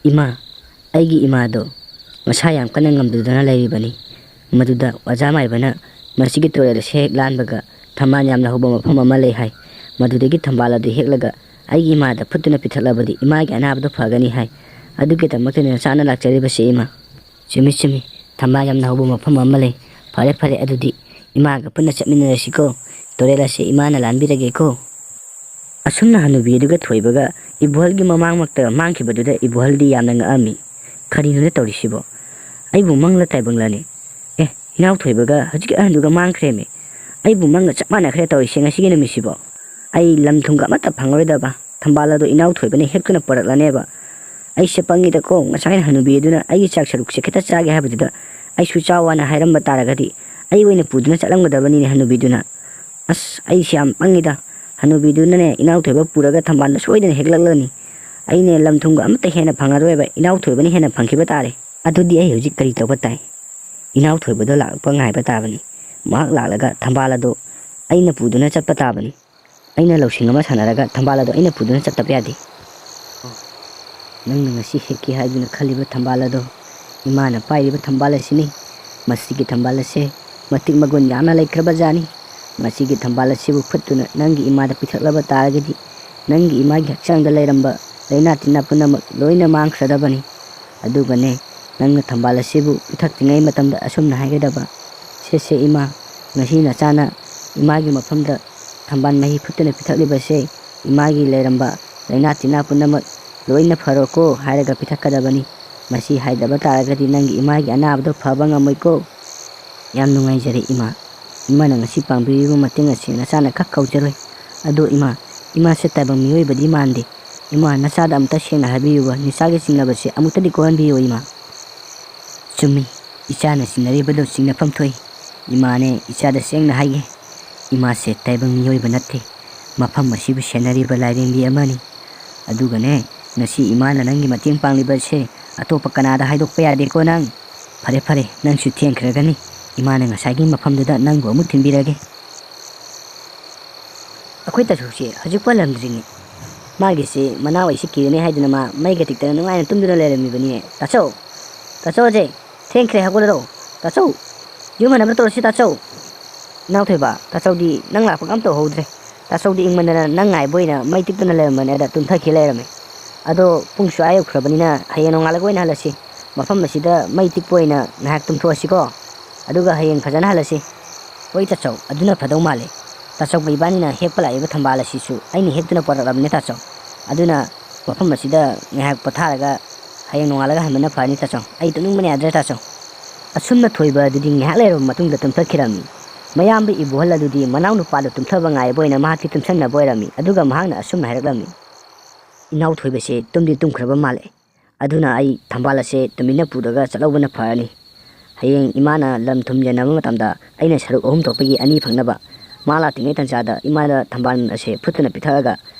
ꯏꯃꯥ, ꯑꯩꯒꯤ ꯏꯃꯥꯗꯣ ꯃꯁꯥ ꯌꯥꯝ ꯀꯟꯅ ꯉꯝꯗꯗꯅ ꯂꯩꯔꯤꯕꯅꯤ꯫ ꯃꯗꯨꯗ ꯑꯣꯖꯥ ꯃꯥꯏꯕꯅ ꯃꯁꯤꯒꯤ ꯇꯣꯔꯦꯜ ꯑꯁꯦ ꯍꯦꯛ ꯂꯥꯟꯕꯒ ꯊꯝꯕꯥꯜ ꯌꯥꯝꯅ ꯍꯧꯕ ꯃꯐꯝ ꯑꯃ ꯂꯩ ꯍꯥꯏ꯫ ꯃꯗꯨꯗꯒꯤ ꯊꯝꯕꯥꯜ ꯑꯗꯨ ꯍꯦꯛꯂꯒ ꯑꯩꯒꯤ ꯏꯃꯥꯗ ꯐꯨꯠꯇꯨꯅ ꯄꯤꯊꯛꯂꯕꯗꯤ ꯏꯃꯥꯒꯤ ꯑꯅꯥꯕꯗꯣ ꯐꯒꯅꯤ ꯍꯥꯏ꯫ ꯑꯗꯨꯒꯤꯗꯃꯛꯇꯅꯤ ꯅꯆꯥꯅ ꯂꯥꯛꯆꯔꯤꯕꯁꯦ, ꯏꯃꯥ꯫ ꯆꯨꯝꯃꯤ, ꯆꯨꯝꯃꯤ꯫ ꯊꯝꯕꯥꯜ ꯌꯥꯝꯅ ꯍꯧꯕ ꯃꯐꯝ ꯑꯃ ꯂꯩ꯫ ꯐꯔꯦ, ꯐꯔꯦ, ꯑꯗꯨꯗꯤ ꯏꯃꯥꯒ ꯄꯨꯟꯅ ꯆꯠꯃꯤꯟꯅꯔꯁꯤꯀꯣ꯫ ꯇꯨꯔꯦꯜ ꯑꯁꯦ ꯏꯃꯥꯅ ꯂꯥꯟꯕꯤꯔꯒꯦꯀꯣ꯫ ꯑꯁꯨꯝꯅ ꯍꯅꯨꯕꯤ ꯑꯗꯨꯒ ꯊꯣꯏꯕꯒ ꯏꯕꯣꯍꯜꯒꯤ ꯃꯃꯥꯡꯃꯛꯇ ꯃꯥꯡꯈꯤꯕꯗꯨꯗ ꯏꯕꯣꯍꯜꯗꯤ ꯌꯥꯝꯅ ꯉꯛꯑꯝꯃꯤ꯫ "ꯀꯔꯤꯅꯣꯅꯦ ꯇꯧꯔꯤꯁꯤꯕꯣ? ꯑꯩꯕꯨ ꯃꯪꯂ ꯇꯥꯏꯕꯪꯂꯅꯦ? ꯑꯦ, ꯏꯅꯥꯎ ꯊꯣꯏꯕꯒ ꯍꯧꯖꯤꯛꯀꯤ ꯑꯍꯟꯗꯨꯒ ꯃꯥꯡꯈ꯭ꯔꯦꯃꯤ꯫ ꯑꯩꯕꯨ ꯃꯪꯒ ꯆꯞ ꯃꯥꯟꯅꯈ꯭ꯔꯦ ꯇꯧꯔꯤꯁꯦ ꯉꯁꯤꯒꯤ ꯅꯨꯃꯤꯠꯁꯤꯕꯣ꯫ ꯑꯩ ꯂꯝ ꯊꯨꯝꯒ ꯑꯃꯠꯇ ꯐꯪꯉꯔꯣꯏꯗꯕ, ꯊꯝꯕꯥꯜ ꯑꯗꯨ ꯏꯅꯥꯎ ꯊꯣꯏꯕꯅ ꯍꯦꯛꯇꯨꯅ ꯄꯨꯔꯛꯂꯅꯦꯕ꯫ ꯑꯩꯁꯦ ꯄꯪꯉꯤꯗꯀꯣ, ꯉꯁꯥꯏꯅ ꯍꯅꯨꯕꯤ ꯑꯗꯨꯅ ꯑꯩꯒꯤ ꯆꯥꯛ ꯁꯔꯨꯛꯁꯦ ꯈꯤꯇ ꯆꯥꯒꯦ ꯍꯥꯏꯕꯗꯨꯗ ꯑꯩꯁꯨ ꯆꯥꯎ ꯍꯥꯏꯅ ꯍꯥꯏꯔꯝꯕ ꯇꯥꯔꯒꯗꯤ ꯑꯩ ꯑꯣꯏꯅ ꯄꯨꯗꯨꯅ ꯆꯠꯂꯝꯒꯗꯕꯅꯤꯅꯦ ꯍꯅꯨꯕꯤꯗꯨꯅ꯫ ꯑꯁ, ꯑꯩꯁꯦ ꯌꯥꯝ ꯄꯪꯉꯤꯗ꯫ ꯍꯅꯨꯕꯤꯗꯨꯅꯅꯦ ꯏꯅꯥꯎ ꯊꯣꯏꯕ ꯄꯨꯔꯒ ꯊꯝꯕꯥꯜꯗ ꯁꯣꯏꯗꯅ ꯍꯦꯛꯂꯛꯂꯅꯤ꯫ ꯑꯩꯅꯦ ꯂꯝ ꯊꯨꯝꯒ ꯑꯃꯠꯇ ꯍꯦꯟꯅ ꯐꯪꯉꯔꯣꯏꯕ, ꯏꯅꯥꯎ ꯊꯣꯏꯕꯅ ꯍꯦꯟꯅ ꯐꯪꯈꯤꯕ ꯇꯥꯔꯦ꯫ ꯑꯗꯨꯗꯤ ꯑꯩ ꯍꯧꯖꯤꯛ ꯀꯔꯤ ꯇꯧꯕ ꯇꯥꯏ? ꯏꯅꯥꯎ ꯊꯣꯏꯕꯗꯣ ꯂꯥꯛꯄ ꯉꯥꯏꯕ ꯇꯥꯕꯅꯤ꯫ ꯃꯍꯥꯛ ꯂꯥꯛꯂꯒ ꯊꯝꯕꯥꯜ ꯑꯗꯨ ꯑꯩꯅ ꯄꯨꯗꯨꯅ ꯆꯠꯄ ꯇꯥꯕꯅꯤ꯫ ꯑꯩꯅ ꯂꯧꯁꯤꯡ ꯑꯃ ꯁꯥꯟꯅꯔꯒ ꯊꯝꯕꯥꯜ ꯑꯗꯨ ꯑꯩꯅ ꯄꯨꯗꯨꯅ ꯆꯠꯇꯕ ꯌꯥꯗꯦ꯫ ꯅꯪꯅ ꯉꯁꯤ ꯍꯦꯛꯀꯦ ꯍꯥꯏꯗꯨꯅ ꯈꯜꯂꯤꯕ ꯊꯝꯕꯥꯜ ꯑꯗꯣ ꯏꯃꯥꯅ ꯄꯥꯏꯔꯤꯕ ꯊꯝꯕꯥꯜ ꯑꯁꯤꯅꯤ꯫ ꯃꯁꯤꯒꯤ ꯊꯝꯕꯥꯜ ꯑꯁꯦ ꯃꯇꯤꯛ ꯃꯒꯨꯟ ꯌꯥꯝꯅ ꯂꯩꯈ꯭ꯔꯕ ꯖꯥꯠꯅꯤ꯫ ꯃꯁꯤꯒꯤ ꯊꯝꯕꯥꯜ ꯑꯁꯤꯕꯨ ꯐꯨꯠꯇꯨꯅ ꯅꯪꯒꯤ ꯏꯃꯥꯗ ꯄꯤꯊꯛꯂꯕ ꯇꯥꯔꯒꯗꯤ ꯅꯪꯒꯤ ꯏꯃꯥꯒꯤ ꯍꯛꯆꯥꯡꯗ ꯂꯩꯔꯝꯕ ꯂꯥꯏꯅꯥ ꯇꯤꯟꯅꯥ ꯄꯨꯝꯅꯃꯛ ꯂꯣꯏꯅ ꯃꯥꯡꯈ꯭ꯔꯗꯕꯅꯤ꯫ ꯑꯗꯨꯒꯅꯦ, ꯅꯪꯅ ꯊꯝꯕꯥꯜ ꯑꯁꯤꯕꯨ ꯄꯤꯊꯛꯇ꯭ꯔꯤꯉꯩ ꯃꯇꯝꯗ ꯑꯁꯨꯝꯅ ꯍꯥꯏꯒꯗꯕ, "ꯁꯦ, ꯁꯦ, ꯏꯃꯥ, ꯉꯁꯤ ꯅꯆꯥꯅ ꯏꯃꯥꯒꯤ ꯃꯐꯝꯗ ꯊꯝꯕꯥꯜ ꯃꯍꯤ ꯐꯨꯠꯇꯨꯅ ꯄꯤꯊꯛꯂꯤꯕꯁꯦ ꯏꯃꯥꯒꯤ ꯂꯩꯔꯝꯕ ꯂꯥꯏꯅꯥ ꯇꯤꯟꯅꯥ ꯄꯨꯝꯅꯃꯛ ꯂꯣꯏꯅ ꯐꯔꯣꯀꯣ" ꯍꯥꯏꯔꯒ ꯄꯤꯊꯛꯀꯗꯕꯅꯤ꯫ ꯃꯁꯤ ꯍꯥꯏꯗꯕ ꯇꯥꯔꯒꯗꯤ ꯅꯪꯒꯤ ꯏꯃꯥꯒꯤ ꯑꯅꯥꯕꯗꯣ ꯐꯕ ꯉꯝꯃꯣꯏꯀꯣ꯫ ꯌꯥꯝ ꯅꯨꯡꯉꯥꯏꯖꯔꯦ ꯏꯃꯥ꯫ ꯏꯃꯥꯅ ꯉꯁꯤ ꯄꯥꯡꯕꯤꯔꯤꯕ ꯃꯇꯦꯡ ꯑꯁꯤ ꯅꯆꯥꯅ ꯈꯛ ꯀꯥꯎꯖꯔꯣꯏ꯫ ꯑꯗꯣ ꯏꯃꯥ, ꯏꯃꯥꯁꯦ ꯇꯥꯏꯕꯪ ꯃꯤꯑꯣꯏꯕꯗꯤ ꯃꯥꯟꯗꯦ꯫ ꯏꯃꯥ, ꯅꯆꯥꯗ ꯑꯃꯨꯛꯇ ꯁꯦꯡꯅ ꯍꯥꯏꯕꯤꯌꯨꯕ, ꯅꯤꯁꯥꯒꯤ ꯆꯤꯡꯅꯕꯁꯦ ꯑꯃꯨꯛꯇꯗꯤ ꯀꯣꯛꯍꯟꯕꯤꯌꯨ ꯏꯃꯥ꯫ ꯆꯨꯝꯃꯤ, ꯏꯆꯥꯅ ꯆꯤꯡꯅꯔꯤꯕꯗꯨ ꯆꯤꯡꯅꯐꯝ ꯊꯣꯛꯏ꯫ ꯏꯃꯥꯅꯦ, ꯏꯆꯥꯗ ꯁꯦꯡꯅ ꯍꯥꯏꯒꯦ꯫ ꯏꯃꯥꯁꯦ ꯇꯥꯏꯕꯪ ꯃꯤꯑꯣꯏꯕ ꯅꯠꯇꯦ꯫ ꯃꯐꯝ ꯑꯁꯤꯕꯨ ꯁꯦꯟꯅꯔꯤꯕ ꯂꯥꯏꯔꯦꯝꯕꯤ ꯑꯃꯅꯤ꯫ ꯑꯗꯨꯒꯅꯦ, ꯉꯁꯤ ꯏꯃꯥꯅ ꯅꯪꯒꯤ ꯃꯇꯦꯡ ꯄꯥꯡꯂꯤꯕꯁꯦ ꯑꯇꯣꯞꯄ ꯀꯅꯥꯗ ꯍꯥꯏꯗꯣꯛꯄ ꯌꯥꯗꯦꯀꯣ ꯅꯪ꯫ ꯐꯔꯦ, ꯐꯔꯦ, ꯅꯪꯁꯨ ꯊꯦꯡꯈ꯭ꯔꯒꯅꯤ꯫ ꯏꯃꯥꯅ ꯉꯁꯥꯏꯒꯤ ꯃꯐꯝꯗꯨꯗ ꯅꯪꯕꯨ ꯑꯃꯨꯛ ꯊꯤꯟꯕꯤꯔꯒꯦ꯫ ꯑꯩꯈꯣꯏ ꯇꯥꯆꯧꯁꯦ ꯍꯧꯖꯤꯛ ꯄꯜꯂꯝꯗ꯭ꯔꯤꯅꯦ꯫ ꯃꯥꯒꯤꯁꯦ ꯃꯅꯥꯎ ꯑꯩꯁꯦ ꯀꯤꯔꯅꯤ ꯍꯥꯏꯗꯨꯅ ꯃꯥ ꯃꯩꯒ ꯇꯤꯛꯇꯅ ꯅꯨꯡꯉꯥꯏꯅ ꯇꯨꯝꯗꯨꯅ ꯂꯩꯔꯝꯃꯤꯕꯅꯤꯅꯦ꯫ ꯇꯥꯆꯧ! ꯇꯥꯆꯧꯁꯦ! ꯊꯦꯡꯈ꯭ꯔꯦ, ꯍꯧꯒꯠꯂꯔꯣ꯫ ꯇꯥꯆꯧ! ꯌꯨꯝ ꯍꯟꯅꯕ ꯇꯧꯔꯁꯤ, ꯇꯥꯆꯧ! ꯏꯅꯥꯎꯊꯣꯏꯕ, ꯇꯥꯆꯧꯗꯤ ꯅꯪ ꯂꯥꯛꯄꯒ ꯑꯝꯇ ꯎꯍꯧꯗ꯭ꯔꯦ꯫ ꯇꯥꯆꯧꯗꯤ ꯏꯪꯃꯟꯗꯅ ꯅꯪ ꯉꯥꯏꯕ ꯑꯣꯏꯅ ꯃꯩ ꯇꯤꯛꯇꯨꯅ ꯂꯩꯔꯝꯕꯅꯦ, ꯑꯗ ꯇꯨꯝꯊꯈꯤ ꯂꯩꯔꯝꯃꯦ꯫ ꯑꯗꯣ ꯄꯨꯡꯁꯨ ꯑꯥ ꯌꯧꯈ꯭ꯔꯕꯅꯤꯅ ꯍꯌꯦꯡ ꯅꯣꯡꯉꯥꯜꯂꯒ ꯑꯣꯏꯅ ꯍꯜꯂꯁꯤ꯫ ꯃꯐꯝ ꯑꯁꯤꯗ ꯃꯩ ꯇꯤꯛꯄ ꯑꯣꯏꯅ ꯉꯥꯏꯍꯥꯛ ꯇꯨꯝꯊꯣꯛꯑꯁꯤꯀꯣ꯫ ꯑꯗꯨꯒ ꯍꯌꯦꯡ ꯐꯖꯅ ꯍꯜꯂꯁꯤ꯫ ꯍꯣꯏ ꯇꯥꯆꯧ, ꯑꯗꯨꯅ ꯐꯗꯧ ꯃꯥꯜꯂꯦ꯫ ꯇꯥꯆꯧꯒ ꯏꯕꯥꯅꯤꯅ ꯍꯦꯛꯄ ꯂꯥꯛꯏꯕ ꯊꯝꯕꯥꯜ ꯑꯁꯤꯁꯨ ꯑꯩꯅ ꯍꯦꯛꯇꯨꯅ ꯄꯣꯔꯛꯂꯕꯅꯦ ꯇꯥꯆꯧ꯫ ꯑꯗꯨꯅ ꯃꯐꯝ ꯑꯁꯤꯗ ꯉꯥꯏꯍꯥꯛ ꯄꯣꯊꯥꯔꯒ ꯍꯌꯦꯡ ꯅꯣꯡꯉꯥꯜꯂꯒ ꯍꯟꯕꯅ ꯐꯔꯅꯤ ꯇꯥꯆꯧ꯫ ꯑꯩ ꯇꯨꯝꯅꯤꯡꯕꯅ ꯌꯥꯗ꯭ꯔꯦ ꯇꯥꯆꯧ꯫ ꯑꯁꯨꯝꯅ ꯊꯣꯏꯕ ꯑꯗꯨꯗꯤ ꯉꯥꯏꯍꯥꯛ ꯂꯩꯔꯕ ꯃꯇꯨꯡꯗ ꯇꯨꯝꯊꯈꯤꯔꯝꯃꯤ꯫ ꯃꯌꯥꯝꯕ ꯏꯕꯣꯍꯜ ꯑꯗꯨꯗꯤ ꯃꯅꯥꯎ ꯅꯨꯄꯥꯗꯨ ꯇꯨꯝꯊꯕ ꯉꯥꯏꯕ ꯑꯣꯏꯅ ꯃꯍꯥꯛꯇꯤ ꯇꯨꯝꯁꯟꯅꯕ ꯑꯣꯏꯔꯝꯃꯤ꯫ ꯑꯗꯨꯒ ꯃꯍꯥꯛꯅ ꯑꯁꯨꯝꯅ ꯍꯥꯏꯔꯛꯂꯝꯃꯤ, "ꯏꯅꯥꯎ ꯊꯣꯏꯕꯁꯦ ꯇꯨꯝꯗꯤ ꯇꯨꯝꯈ꯭ꯔꯕ ꯃꯥꯜꯂꯦ꯫ ꯑꯗꯨꯅ ꯑꯩ ꯊꯝꯕꯥꯜ ꯑꯁꯦ ꯇꯨꯃꯤꯟꯅ ꯄꯨꯔꯒ ꯆꯠꯍꯧꯕꯅ ꯐꯔꯅꯤ꯫ ꯍꯌꯦꯡ ꯏꯃꯥꯅ ꯂꯟ ꯊꯨꯝ ꯌꯦꯟꯅꯕ ꯃꯇꯝꯗ ꯑꯩꯅ ꯁꯔꯨꯛ ꯑꯍꯨꯝ ꯊꯣꯛꯄꯒꯤ ꯑꯅꯤ ꯐꯪꯅꯕ ꯃꯥ ꯂꯥꯛꯇ꯭ꯔꯤꯉꯩ ꯇꯟꯖꯥꯗ ꯏꯃꯥꯗ ꯊꯝꯕꯥꯜ ꯑꯁꯦ ꯐꯨꯠꯇꯨꯅ ꯄꯤꯊꯛꯑꯒ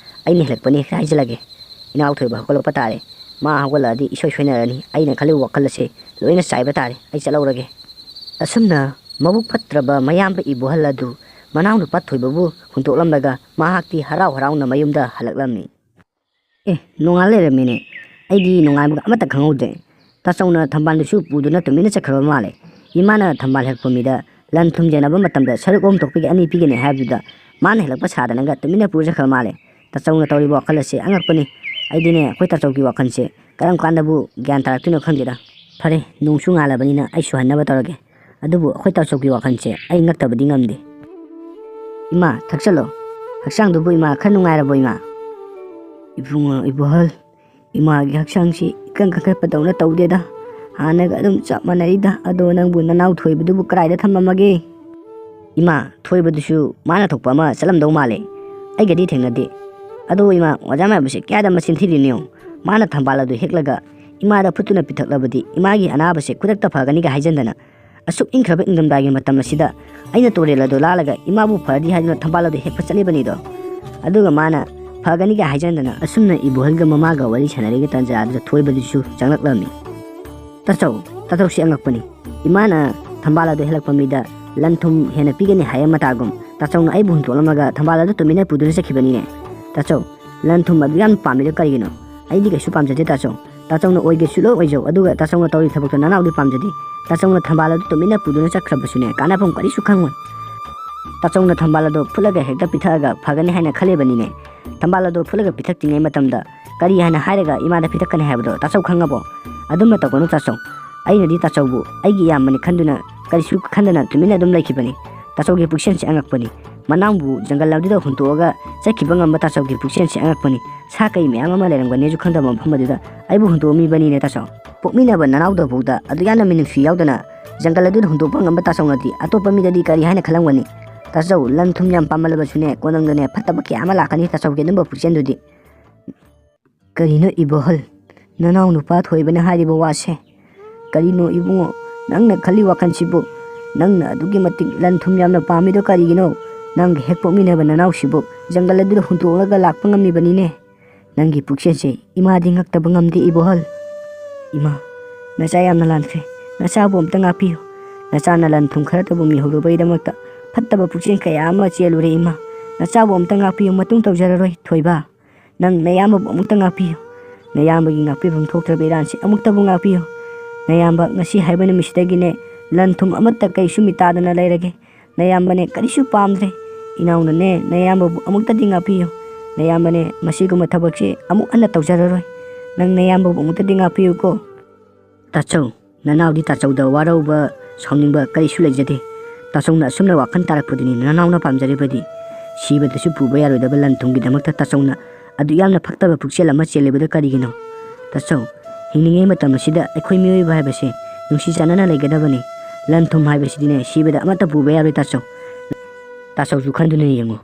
ꯑꯩꯅ ꯍꯦꯜꯂꯛꯄꯅꯤ ꯍꯦꯛꯇ ꯍꯥꯏꯖꯤꯜꯂꯒꯦ꯫ ꯏꯅꯥꯎ ꯊꯣꯏꯕ ꯍꯧꯒꯠꯂꯛꯄ ꯇꯥꯔꯦ꯫ ꯃꯥ ꯍꯧꯒꯠꯂꯛꯑꯗꯤ ꯏꯁꯣꯏ ꯁꯣꯏꯅꯔꯅꯤ꯫ ꯑꯩꯅ ꯈꯜꯂꯤꯕ ꯋꯥꯈꯜ ꯑꯁꯦ ꯂꯣꯏꯅ ꯆꯥꯏꯕ ꯇꯥꯔꯦ꯫ ꯑꯩ ꯆꯠꯍꯧꯔꯒꯦ꯫" ꯑꯁꯨꯝꯅ ꯃꯕꯨꯛ ꯐꯠꯇ꯭ꯔꯕ ꯃꯌꯥꯝꯕ ꯏꯕꯣꯍꯜ ꯑꯗꯨ ꯃꯅꯥꯎ ꯅꯨꯄꯥ ꯊꯣꯏꯕꯕꯨ ꯍꯨꯟꯗꯣꯛꯂꯝꯂꯒ ꯃꯍꯥꯛꯇꯤ ꯍꯔꯥꯎ ꯍꯔꯥꯎꯅ ꯃꯌꯨꯝꯗ ꯍꯜꯂꯛꯂꯝꯃꯤ꯫ ꯑꯦ, ꯅꯣꯡꯉꯥꯜ ꯂꯩꯔꯝꯃꯤꯅꯦ꯫ ꯑꯩꯗꯤ ꯅꯣꯡꯉꯥꯟꯕꯒ ꯑꯃꯠꯇ ꯈꯪꯍꯧꯗ꯭ꯔꯦ꯫ ꯇꯥꯆꯧꯅ ꯊꯝꯕꯥꯜꯗꯨꯁꯨ ꯄꯨꯗꯨꯅ ꯇꯨꯃꯤꯟꯅ ꯆꯠꯈ꯭ꯔꯕ ꯃꯥꯜꯂꯦ꯫ ꯏꯃꯥꯅ ꯊꯝꯕꯥꯜ ꯍꯦꯛꯄ ꯃꯤꯗ ꯂꯟ ꯊꯨꯝ ꯌꯦꯟꯅꯕ ꯃꯇꯝꯗ ꯁꯔꯨꯛ ꯑꯍꯨꯝ ꯊꯣꯛꯄꯒꯤ ꯑꯅꯤ ꯄꯤꯒꯅꯤ ꯍꯥꯏꯕꯗꯨꯗ ꯃꯥꯅ ꯍꯦꯜꯂꯛꯄ ꯁꯥꯗꯅꯒ ꯇꯨꯃꯤꯟꯅ ꯄꯨꯔ ꯆꯠꯈ꯭ꯔꯕ ꯃꯥꯜꯂꯦ꯫ ꯇꯥꯆꯧꯅ ꯇꯧꯔꯤꯕ ꯋꯥꯈꯜ ꯑꯁꯦ ꯑꯉꯛꯄꯅꯤ꯫ ꯑꯩꯗꯤꯅꯦ, ꯑꯩꯈꯣꯏ ꯇꯥꯆꯧꯒꯤ ꯋꯥꯈꯜꯁꯦ ꯀꯔꯝ ꯀꯥꯟꯗꯕꯨ ꯒ꯭ꯌꯥꯟ ꯇꯥꯔꯛꯇꯣꯏꯅꯣ ꯈꯪꯗꯦꯗ꯫ ꯐꯔꯦ, ꯅꯣꯡꯁꯨ ꯉꯥꯜꯂꯕꯅꯤꯅ ꯑꯩꯁꯨ ꯍꯟꯅꯕ ꯇꯧꯔꯒꯦ꯫ ꯑꯗꯨꯕꯨ ꯑꯩꯈꯣꯏ ꯇꯥꯆꯧꯒꯤ ꯋꯥꯈꯜꯁꯦ ꯑꯩ ꯉꯛꯇꯕꯗꯤ ꯉꯝꯗꯦ꯫ "ꯏꯃꯥ, ꯊꯛꯆꯜꯂꯣ꯫ ꯍꯛꯆꯥꯡꯗꯨꯕꯨ ꯏꯃꯥ ꯈꯔ ꯅꯨꯡꯉꯥꯏꯔꯕꯣ ꯏꯃꯥ?" "ꯏꯕꯨꯡꯉꯣ ꯏꯕꯣꯍꯜ, ꯏꯃꯥꯒꯤ ꯍꯛꯆꯥꯡꯁꯤ ꯏꯀꯪ ꯀꯪꯈꯠꯄꯗꯧꯅ ꯇꯧꯗꯦꯗ꯫ ꯍꯥꯟꯅꯒ ꯑꯗꯨꯝ ꯆꯞ ꯃꯥꯟꯅꯔꯤꯗ꯫ ꯑꯗꯣ ꯅꯪꯕꯨ ꯅꯅꯥꯎ ꯊꯣꯏꯕꯗꯨꯕꯨ ꯀꯗꯥꯏꯗ ꯊꯝꯃꯝꯃꯒꯦ?" "ꯏꯃꯥ, ꯊꯣꯏꯕꯗꯨꯁꯨ ꯃꯥꯅ ꯊꯣꯛꯄ ꯑꯃ ꯆꯠꯂꯝꯗꯧ ꯃꯥꯜꯂꯦ꯫ ꯑꯩꯒꯗꯤ ꯊꯦꯡꯅꯗꯦ꯫ ꯑꯗꯣ ꯏꯃꯥ, ꯑꯣꯖꯥ ꯃꯥꯏꯕꯁꯦ ꯀꯌꯥꯗ ꯃꯆꯤꯟ ꯊꯤꯔꯤꯅꯣ ꯌꯦꯡꯉꯨ꯫ ꯃꯥꯅ ꯊꯝꯕꯥꯜ ꯑꯗꯨ ꯍꯦꯛꯂꯒ ꯏꯃꯥꯗ ꯐꯨꯠꯇꯨꯅ ꯄꯤꯊꯛꯂꯕꯗꯤ ꯏꯃꯥꯒꯤ ꯑꯅꯥꯕꯁꯦ ꯈꯨꯗꯛꯇ ꯐꯒꯅꯤꯒ ꯍꯥꯏꯖꯟꯗꯅ ꯑꯁꯨꯛ ꯏꯪꯈ꯭ꯔꯕ ꯏꯪꯊꯝꯊꯥꯒꯤ ꯃꯇꯝ ꯑꯁꯤꯗ ꯑꯩꯅ ꯇꯨꯔꯦꯜ ꯑꯗꯨ ꯂꯥꯜꯂꯒ ꯏꯃꯥꯕꯨ ꯐꯔꯗꯤ ꯍꯥꯏꯗꯨꯅ ꯊꯝꯕꯥꯜ ꯑꯗꯨ ꯍꯦꯛꯄ ꯆꯠꯂꯤꯕꯅꯤꯗꯣ꯫ ꯑꯗꯨꯒ ꯃꯥꯅ ꯐꯒꯅꯤꯒ ꯍꯥꯏꯖꯟꯗꯅ ꯑꯁꯨꯝꯅ ꯏꯕꯣꯍꯜꯒ ꯃꯃꯥꯒ ꯋꯥꯔꯤ ꯁꯥꯟꯅꯔꯤꯉꯩ ꯇꯥꯟꯖꯥ ꯑꯗꯨꯗ ꯊꯣꯏꯕꯗꯨꯁꯨ ꯆꯪꯂꯛꯂꯝꯃꯤ꯫ ꯇꯥꯆꯧ, ꯇꯥꯆꯧꯁꯤ ꯑꯉꯛꯄꯅꯤ꯫ ꯏꯃꯥꯅ ꯊꯝꯕꯥꯜ ꯑꯗꯨ ꯍꯦꯜꯂꯛꯄ ꯃꯤꯗ ꯂꯟ ꯊꯨꯝ ꯍꯦꯟꯅ ꯄꯤꯒꯅꯤ ꯍꯥꯏꯕ ꯃꯇꯥꯒꯨꯝ ꯇꯥꯆꯧꯅ ꯑꯩꯕꯨ ꯍꯨꯟꯗꯣꯛꯂꯝꯃꯒ ꯊꯝꯕꯥꯜ ꯑꯗꯨ ꯇꯨꯃꯤꯟꯅ ꯄꯨꯗꯨꯅ ꯆꯠꯈꯤꯕꯅꯤꯅꯦ꯫ ꯇꯥꯆꯧ, ꯂꯟ ꯊꯨꯝ ꯑꯗꯨ ꯌꯥꯝ ꯄꯥꯝꯃꯤꯗꯣ ꯀꯔꯤꯒꯤꯅꯣ? ꯑꯩꯗꯤ ꯀꯩꯁꯨ ꯄꯥꯝꯖꯗꯦ ꯇꯥꯆꯧ꯫ ꯇꯥꯆꯧꯅ ꯑꯣꯏꯒꯦꯁꯨ ꯂꯣꯏ ꯑꯣꯏꯖꯧ, ꯑꯗꯨꯒ ꯇꯥꯆꯧꯅ ꯇꯧꯔꯤ ꯊꯕꯛꯇꯣ ꯅꯅꯥꯎꯗꯤ ꯄꯥꯝꯖꯗꯦ꯫ ꯇꯥꯆꯧꯅ ꯊꯝꯕꯥꯜ ꯑꯗꯨ ꯇꯨꯃꯤꯟꯅ ꯄꯨꯗꯨꯅ ꯆꯠꯈ꯭ꯔꯕꯁꯨꯅꯦ, ꯀꯥꯟꯅꯐꯝ ꯀꯔꯤꯁꯨ ꯈꯪꯉꯣꯏ꯫ ꯇꯥꯆꯧꯅ ꯊꯝꯕꯥꯜ ꯑꯗꯣ ꯐꯨꯠꯂꯒ ꯍꯦꯛꯇ ꯄꯤꯊꯛꯑꯒ ꯐꯒꯅꯤ ꯍꯥꯏꯅ ꯈꯜꯂꯤꯕꯅꯤꯅꯦ꯫ ꯊꯝꯕꯥꯜ ꯑꯗꯣ ꯐꯨꯠꯂꯒ ꯄꯤꯊꯛꯇ꯭ꯔꯤꯉꯩ ꯃꯇꯝꯗ ꯀꯔꯤ ꯍꯥꯏꯅ ꯍꯥꯏꯔꯒ ꯏꯃꯥꯗ ꯄꯤꯊꯛꯀꯅꯤ ꯍꯥꯏꯕꯗꯣ ꯇꯥꯆꯧ ꯈꯪꯉꯕꯣ? ꯑꯗꯨꯝꯅ ꯇꯧꯒꯅꯨ ꯇꯥꯆꯧ꯫ ꯑꯩꯅꯗꯤ ꯇꯥꯆꯧꯕꯨ ꯑꯩꯒꯤ ꯏꯌꯥꯝꯕꯅꯤ ꯈꯟꯗꯨꯅ ꯀꯔꯤꯁꯨ ꯈꯟꯗꯅ ꯇꯨꯃꯤꯟꯅ ꯑꯗꯨꯝ ꯂꯩꯈꯤꯕꯅꯤ꯫ ꯇꯥꯆꯧꯒꯤ ꯄꯨꯛꯆꯦꯜꯁꯦ ꯑꯉꯛꯄꯅꯤ꯫ ꯃꯅꯥꯎꯕꯨ ꯖꯪꯒꯜ ꯑꯗꯨꯗ ꯍꯨꯟꯇꯣꯛꯑꯒ ꯆꯠꯈꯤꯕ ꯉꯝꯕ ꯇꯥꯆꯧꯒꯤ ꯄꯨꯛꯆꯦꯜꯁꯦ ꯑꯉꯛꯄꯅꯤ꯫ ꯁꯥ ꯀꯩ ꯃꯌꯥꯝ ꯑꯃ ꯂꯩꯔꯝꯒꯅꯤꯁꯨ ꯈꯪꯗꯕ ꯃꯐꯝ ꯑꯗꯨꯗ ꯑꯩꯕꯨ ꯍꯨꯟꯇꯣꯛꯑꯝꯃꯤꯕꯅꯤꯅꯦ ꯇꯥꯆꯧ꯫ ꯄꯣꯛꯃꯤꯟꯅꯕ ꯅꯅꯥꯎꯗꯐꯥꯎꯗ ꯑꯗꯨ ꯌꯥꯝꯅ ꯃꯤꯅꯨꯡꯁꯤ ꯌꯥꯎꯗꯅ ꯖꯪꯒꯜ ꯑꯗꯨꯗ ꯍꯨꯟꯗꯣꯛꯄ ꯉꯝꯕ ꯇꯥꯆꯧꯅꯗꯤ ꯑꯇꯣꯞꯄ ꯃꯤꯗꯗꯤ ꯀꯔꯤ ꯍꯥꯏꯅ ꯈꯜꯂꯝꯒꯅꯤ? ꯇꯥꯆꯧ, ꯂꯟ ꯊꯨꯝ ꯌꯥꯝ ꯄꯥꯝꯃꯜꯂꯕꯁꯨꯅꯦ, ꯀꯣꯟꯅꯪꯗꯅꯦ ꯐꯠꯇꯕ ꯀꯌꯥ ꯑꯃ ꯂꯥꯛꯀꯅꯤ ꯇꯥꯆꯧꯒꯤ ꯑꯗꯨꯝꯕ ꯄꯨꯛꯆꯦꯜꯗꯨꯗꯤ꯫ ꯀꯔꯤꯅꯣ ꯏꯕꯣꯍꯜ, ꯅꯅꯥꯎ ꯅꯨꯄꯥ ꯊꯣꯏꯕꯅ ꯍꯥꯏꯔꯤꯕ ꯋꯥꯁꯦ? ꯀꯔꯤꯅꯣ ꯏꯕꯨꯡꯉꯣ, ꯅꯪꯅ ꯈꯜꯂꯤ ꯋꯥꯈꯜꯁꯤꯕꯨ? ꯅꯪꯅ ꯑꯗꯨꯛꯀꯤ ꯃꯇꯤꯛ ꯂꯟ ꯊꯨꯝ ꯌꯥꯝꯅ ꯄꯥꯝꯃꯤꯗꯣ ꯀꯔꯤꯒꯤꯅꯣ? ꯅꯪꯒ ꯍꯦꯛ ꯄꯣꯛꯃꯤꯟꯅꯕ ꯅꯅꯥꯎꯁꯤꯕꯨ ꯖꯪꯒꯜ ꯑꯗꯨꯗ ꯍꯨꯟꯇꯣꯛꯂꯒ ꯂꯥꯛꯄ ꯉꯝꯃꯤꯕꯅꯤꯅꯦ꯫ ꯅꯪꯒꯤ ꯄꯨꯛꯆꯦꯜꯁꯦ ꯏꯃꯥꯗꯤ ꯉꯛꯇꯕ ꯉꯝꯗꯦ ꯏꯕꯣꯍꯜ꯫ ꯏꯃꯥ, ꯅꯆꯥ ꯌꯥꯝꯅ ꯂꯥꯟꯈ꯭ꯔꯦ꯫ ꯅꯆꯥꯕꯨ ꯑꯝꯇ ꯉꯥꯛꯄꯤꯌꯨ꯫ ꯅꯆꯥꯅ ꯂꯟ ꯊꯨꯝ ꯈꯔꯇꯕꯨ ꯃꯤꯍꯧꯔꯨꯕꯒꯤꯗꯃꯛꯇ ꯐꯠꯇꯕ ꯄꯨꯛꯆꯦꯜ ꯀꯌꯥ ꯑꯃ ꯆꯦꯜꯂꯨꯔꯦ ꯏꯃꯥ꯫ ꯅꯆꯥꯕꯨ ꯑꯝꯇ ꯉꯥꯛꯄꯤꯌꯨ, ꯃꯇꯨꯡ ꯇꯧꯖꯔꯔꯣꯏ ꯊꯣꯏꯕ꯫ ꯅꯪ ꯅꯌꯥꯝꯕꯕꯨ ꯑꯃꯨꯛꯇ ꯉꯥꯛꯄꯤꯌꯨ꯫ ꯅꯌꯥꯝꯕꯒꯤ ꯉꯥꯛꯄꯤꯐꯝ ꯊꯣꯛꯇ꯭ꯔꯕ ꯏꯔꯥꯟꯁꯦ ꯑꯃꯨꯛꯇꯕꯨ ꯉꯥꯛꯄꯤꯌꯨ꯫ ꯅꯌꯥꯝꯕ ꯉꯁꯤ ꯍꯥꯏꯕ ꯅꯨꯃꯤꯠꯁꯤꯗꯒꯤꯅꯦ ꯂꯟ ꯊꯨꯝ ꯑꯃꯠꯇ ꯀꯩꯁꯨ ꯃꯤꯇꯥꯗꯅ ꯂꯩꯔꯒꯦ꯫ ꯅꯌꯥꯝꯕꯅꯦ ꯀꯔꯤꯁꯨ ꯄꯥꯝꯗ꯭ꯔꯦ꯫ ꯏꯅꯥꯎꯅꯅꯦ ꯅꯌꯥꯝꯕꯕꯨ ꯑꯃꯨꯛꯇꯗꯤ ꯉꯥꯛꯄꯤꯌꯨ꯫ ꯅꯌꯥꯝꯕꯅꯦ ꯃꯁꯤꯒꯨꯝꯕ ꯊꯕꯛꯁꯦ ꯑꯃꯨꯛ ꯍꯟꯅ ꯇꯧꯖꯔꯔꯣꯏ꯫ ꯅꯪ ꯅꯌꯥꯝꯕꯕꯨ ꯑꯃꯨꯛꯇꯗꯤ ꯉꯥꯛꯄꯤꯌꯨꯀꯣ꯫ ꯇꯥꯆꯧ, ꯅꯅꯥꯎꯗꯤ ꯇꯥꯆꯧꯗ ꯋꯥꯔꯧꯕ, ꯁꯥꯎꯅꯤꯡꯕ ꯀꯔꯤꯁꯨ ꯂꯩꯖꯗꯦ꯫ ꯇꯥꯆꯧꯅ ꯑꯁꯨꯝꯅ ꯋꯥꯈꯜ ꯇꯥꯔꯛꯄꯗꯨꯅꯤ ꯅꯅꯥꯎꯅ ꯄꯥꯝꯖꯔꯤꯕꯗꯤ꯫ ꯁꯤꯕꯗꯁꯨ ꯄꯨꯕ ꯌꯥꯔꯣꯏꯗꯕ ꯂꯟ ꯊꯨꯝꯒꯤꯗꯃꯛꯇ ꯇꯥꯆꯧꯅ ꯑꯗꯨ ꯌꯥꯝꯅ ꯐꯠꯇꯕ ꯄꯨꯛꯆꯦꯜ ꯑꯃ ꯆꯦꯜꯂꯤꯕꯗꯣ ꯀꯔꯤꯒꯤꯅꯣ? ꯇꯥꯆꯧ, ꯍꯤꯡꯂꯤꯉꯩ ꯃꯇꯝ ꯑꯁꯤꯗ ꯑꯩꯈꯣꯏ ꯃꯤꯑꯣꯏꯕ ꯍꯥꯏꯕꯁꯦ ꯅꯨꯡꯁꯤ ꯆꯥꯟꯅꯅ ꯂꯩꯒꯗꯕꯅꯤ꯫ ꯂꯟ ꯊꯨꯝ ꯍꯥꯏꯕꯁꯤꯗꯤꯅꯦ ꯁꯤꯕꯗ ꯑꯃꯠꯇ ꯄꯨꯕ ꯌꯥꯔꯣꯏ ꯇꯥꯆꯧ꯫ ꯇꯥꯆꯧꯁꯨ ꯈꯟꯗꯨꯅ ꯌꯦꯡꯉꯨ꯫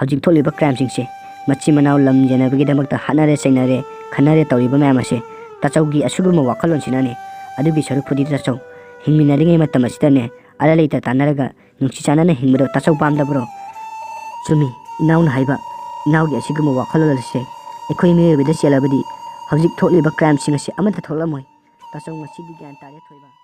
ꯍꯧꯖꯤꯛ ꯊꯣꯛꯂꯤꯕ crimeꯁꯤꯡꯁꯦ ꯃꯆꯤꯟ ꯃꯅꯥꯎ ꯂꯝ ꯌꯦꯟꯅꯕꯒꯤꯗꯃꯛꯇ ꯍꯥꯠꯅꯔꯦ ꯆꯩꯅꯔꯦ, ꯈꯠꯅꯔꯦ ꯇꯧꯔꯤꯕ ꯃꯌꯥꯝ ꯑꯁꯦ ꯇꯥꯆꯧꯒꯤ ꯑꯁꯤꯒꯨꯝꯕ ꯋꯥꯈꯜꯂꯣꯟꯁꯤꯅꯅꯦ꯫ ꯑꯗꯨꯒꯤ ꯁꯔꯨꯛꯄꯨꯗꯤ ꯇꯥꯆꯧ, ꯍꯤꯡꯃꯤꯟꯅꯔꯤꯉꯩ ꯃꯇꯝ ꯑꯁꯤꯗꯅꯦ ꯑꯔꯩ ꯂꯩꯇ ꯇꯥꯟꯅꯔꯒ ꯅꯨꯡꯁꯤ ꯆꯥꯟꯅꯅ ꯍꯤꯡꯕꯗꯣ ꯇꯥꯆꯧ ꯄꯥꯝꯗꯕ꯭ꯔꯣ? ꯆꯨꯝꯃꯤ, ꯏꯅꯥꯎꯅ ꯍꯥꯏꯕ꯫ ꯏꯅꯥꯎꯒꯤ ꯑꯁꯤꯒꯨꯝꯕ ꯋꯥꯈꯜꯂꯣꯟ ꯑꯁꯦ ꯑꯩꯈꯣꯏ ꯃꯤꯑꯣꯏꯕꯗ ꯆꯦꯜꯂꯕꯗꯤ ꯍꯧꯖꯤꯛ ꯊꯣꯛꯂꯤꯕ crimeꯁꯤꯡ ꯑꯁꯤ ꯑꯃꯠꯇ ꯊꯣꯛꯂꯝꯃꯣꯏ꯫ ꯇꯥꯆꯧ ꯉꯁꯤꯗꯤ ꯒ꯭ꯌꯥꯟ ꯇꯥꯔꯦ ꯊꯣꯏꯕ꯫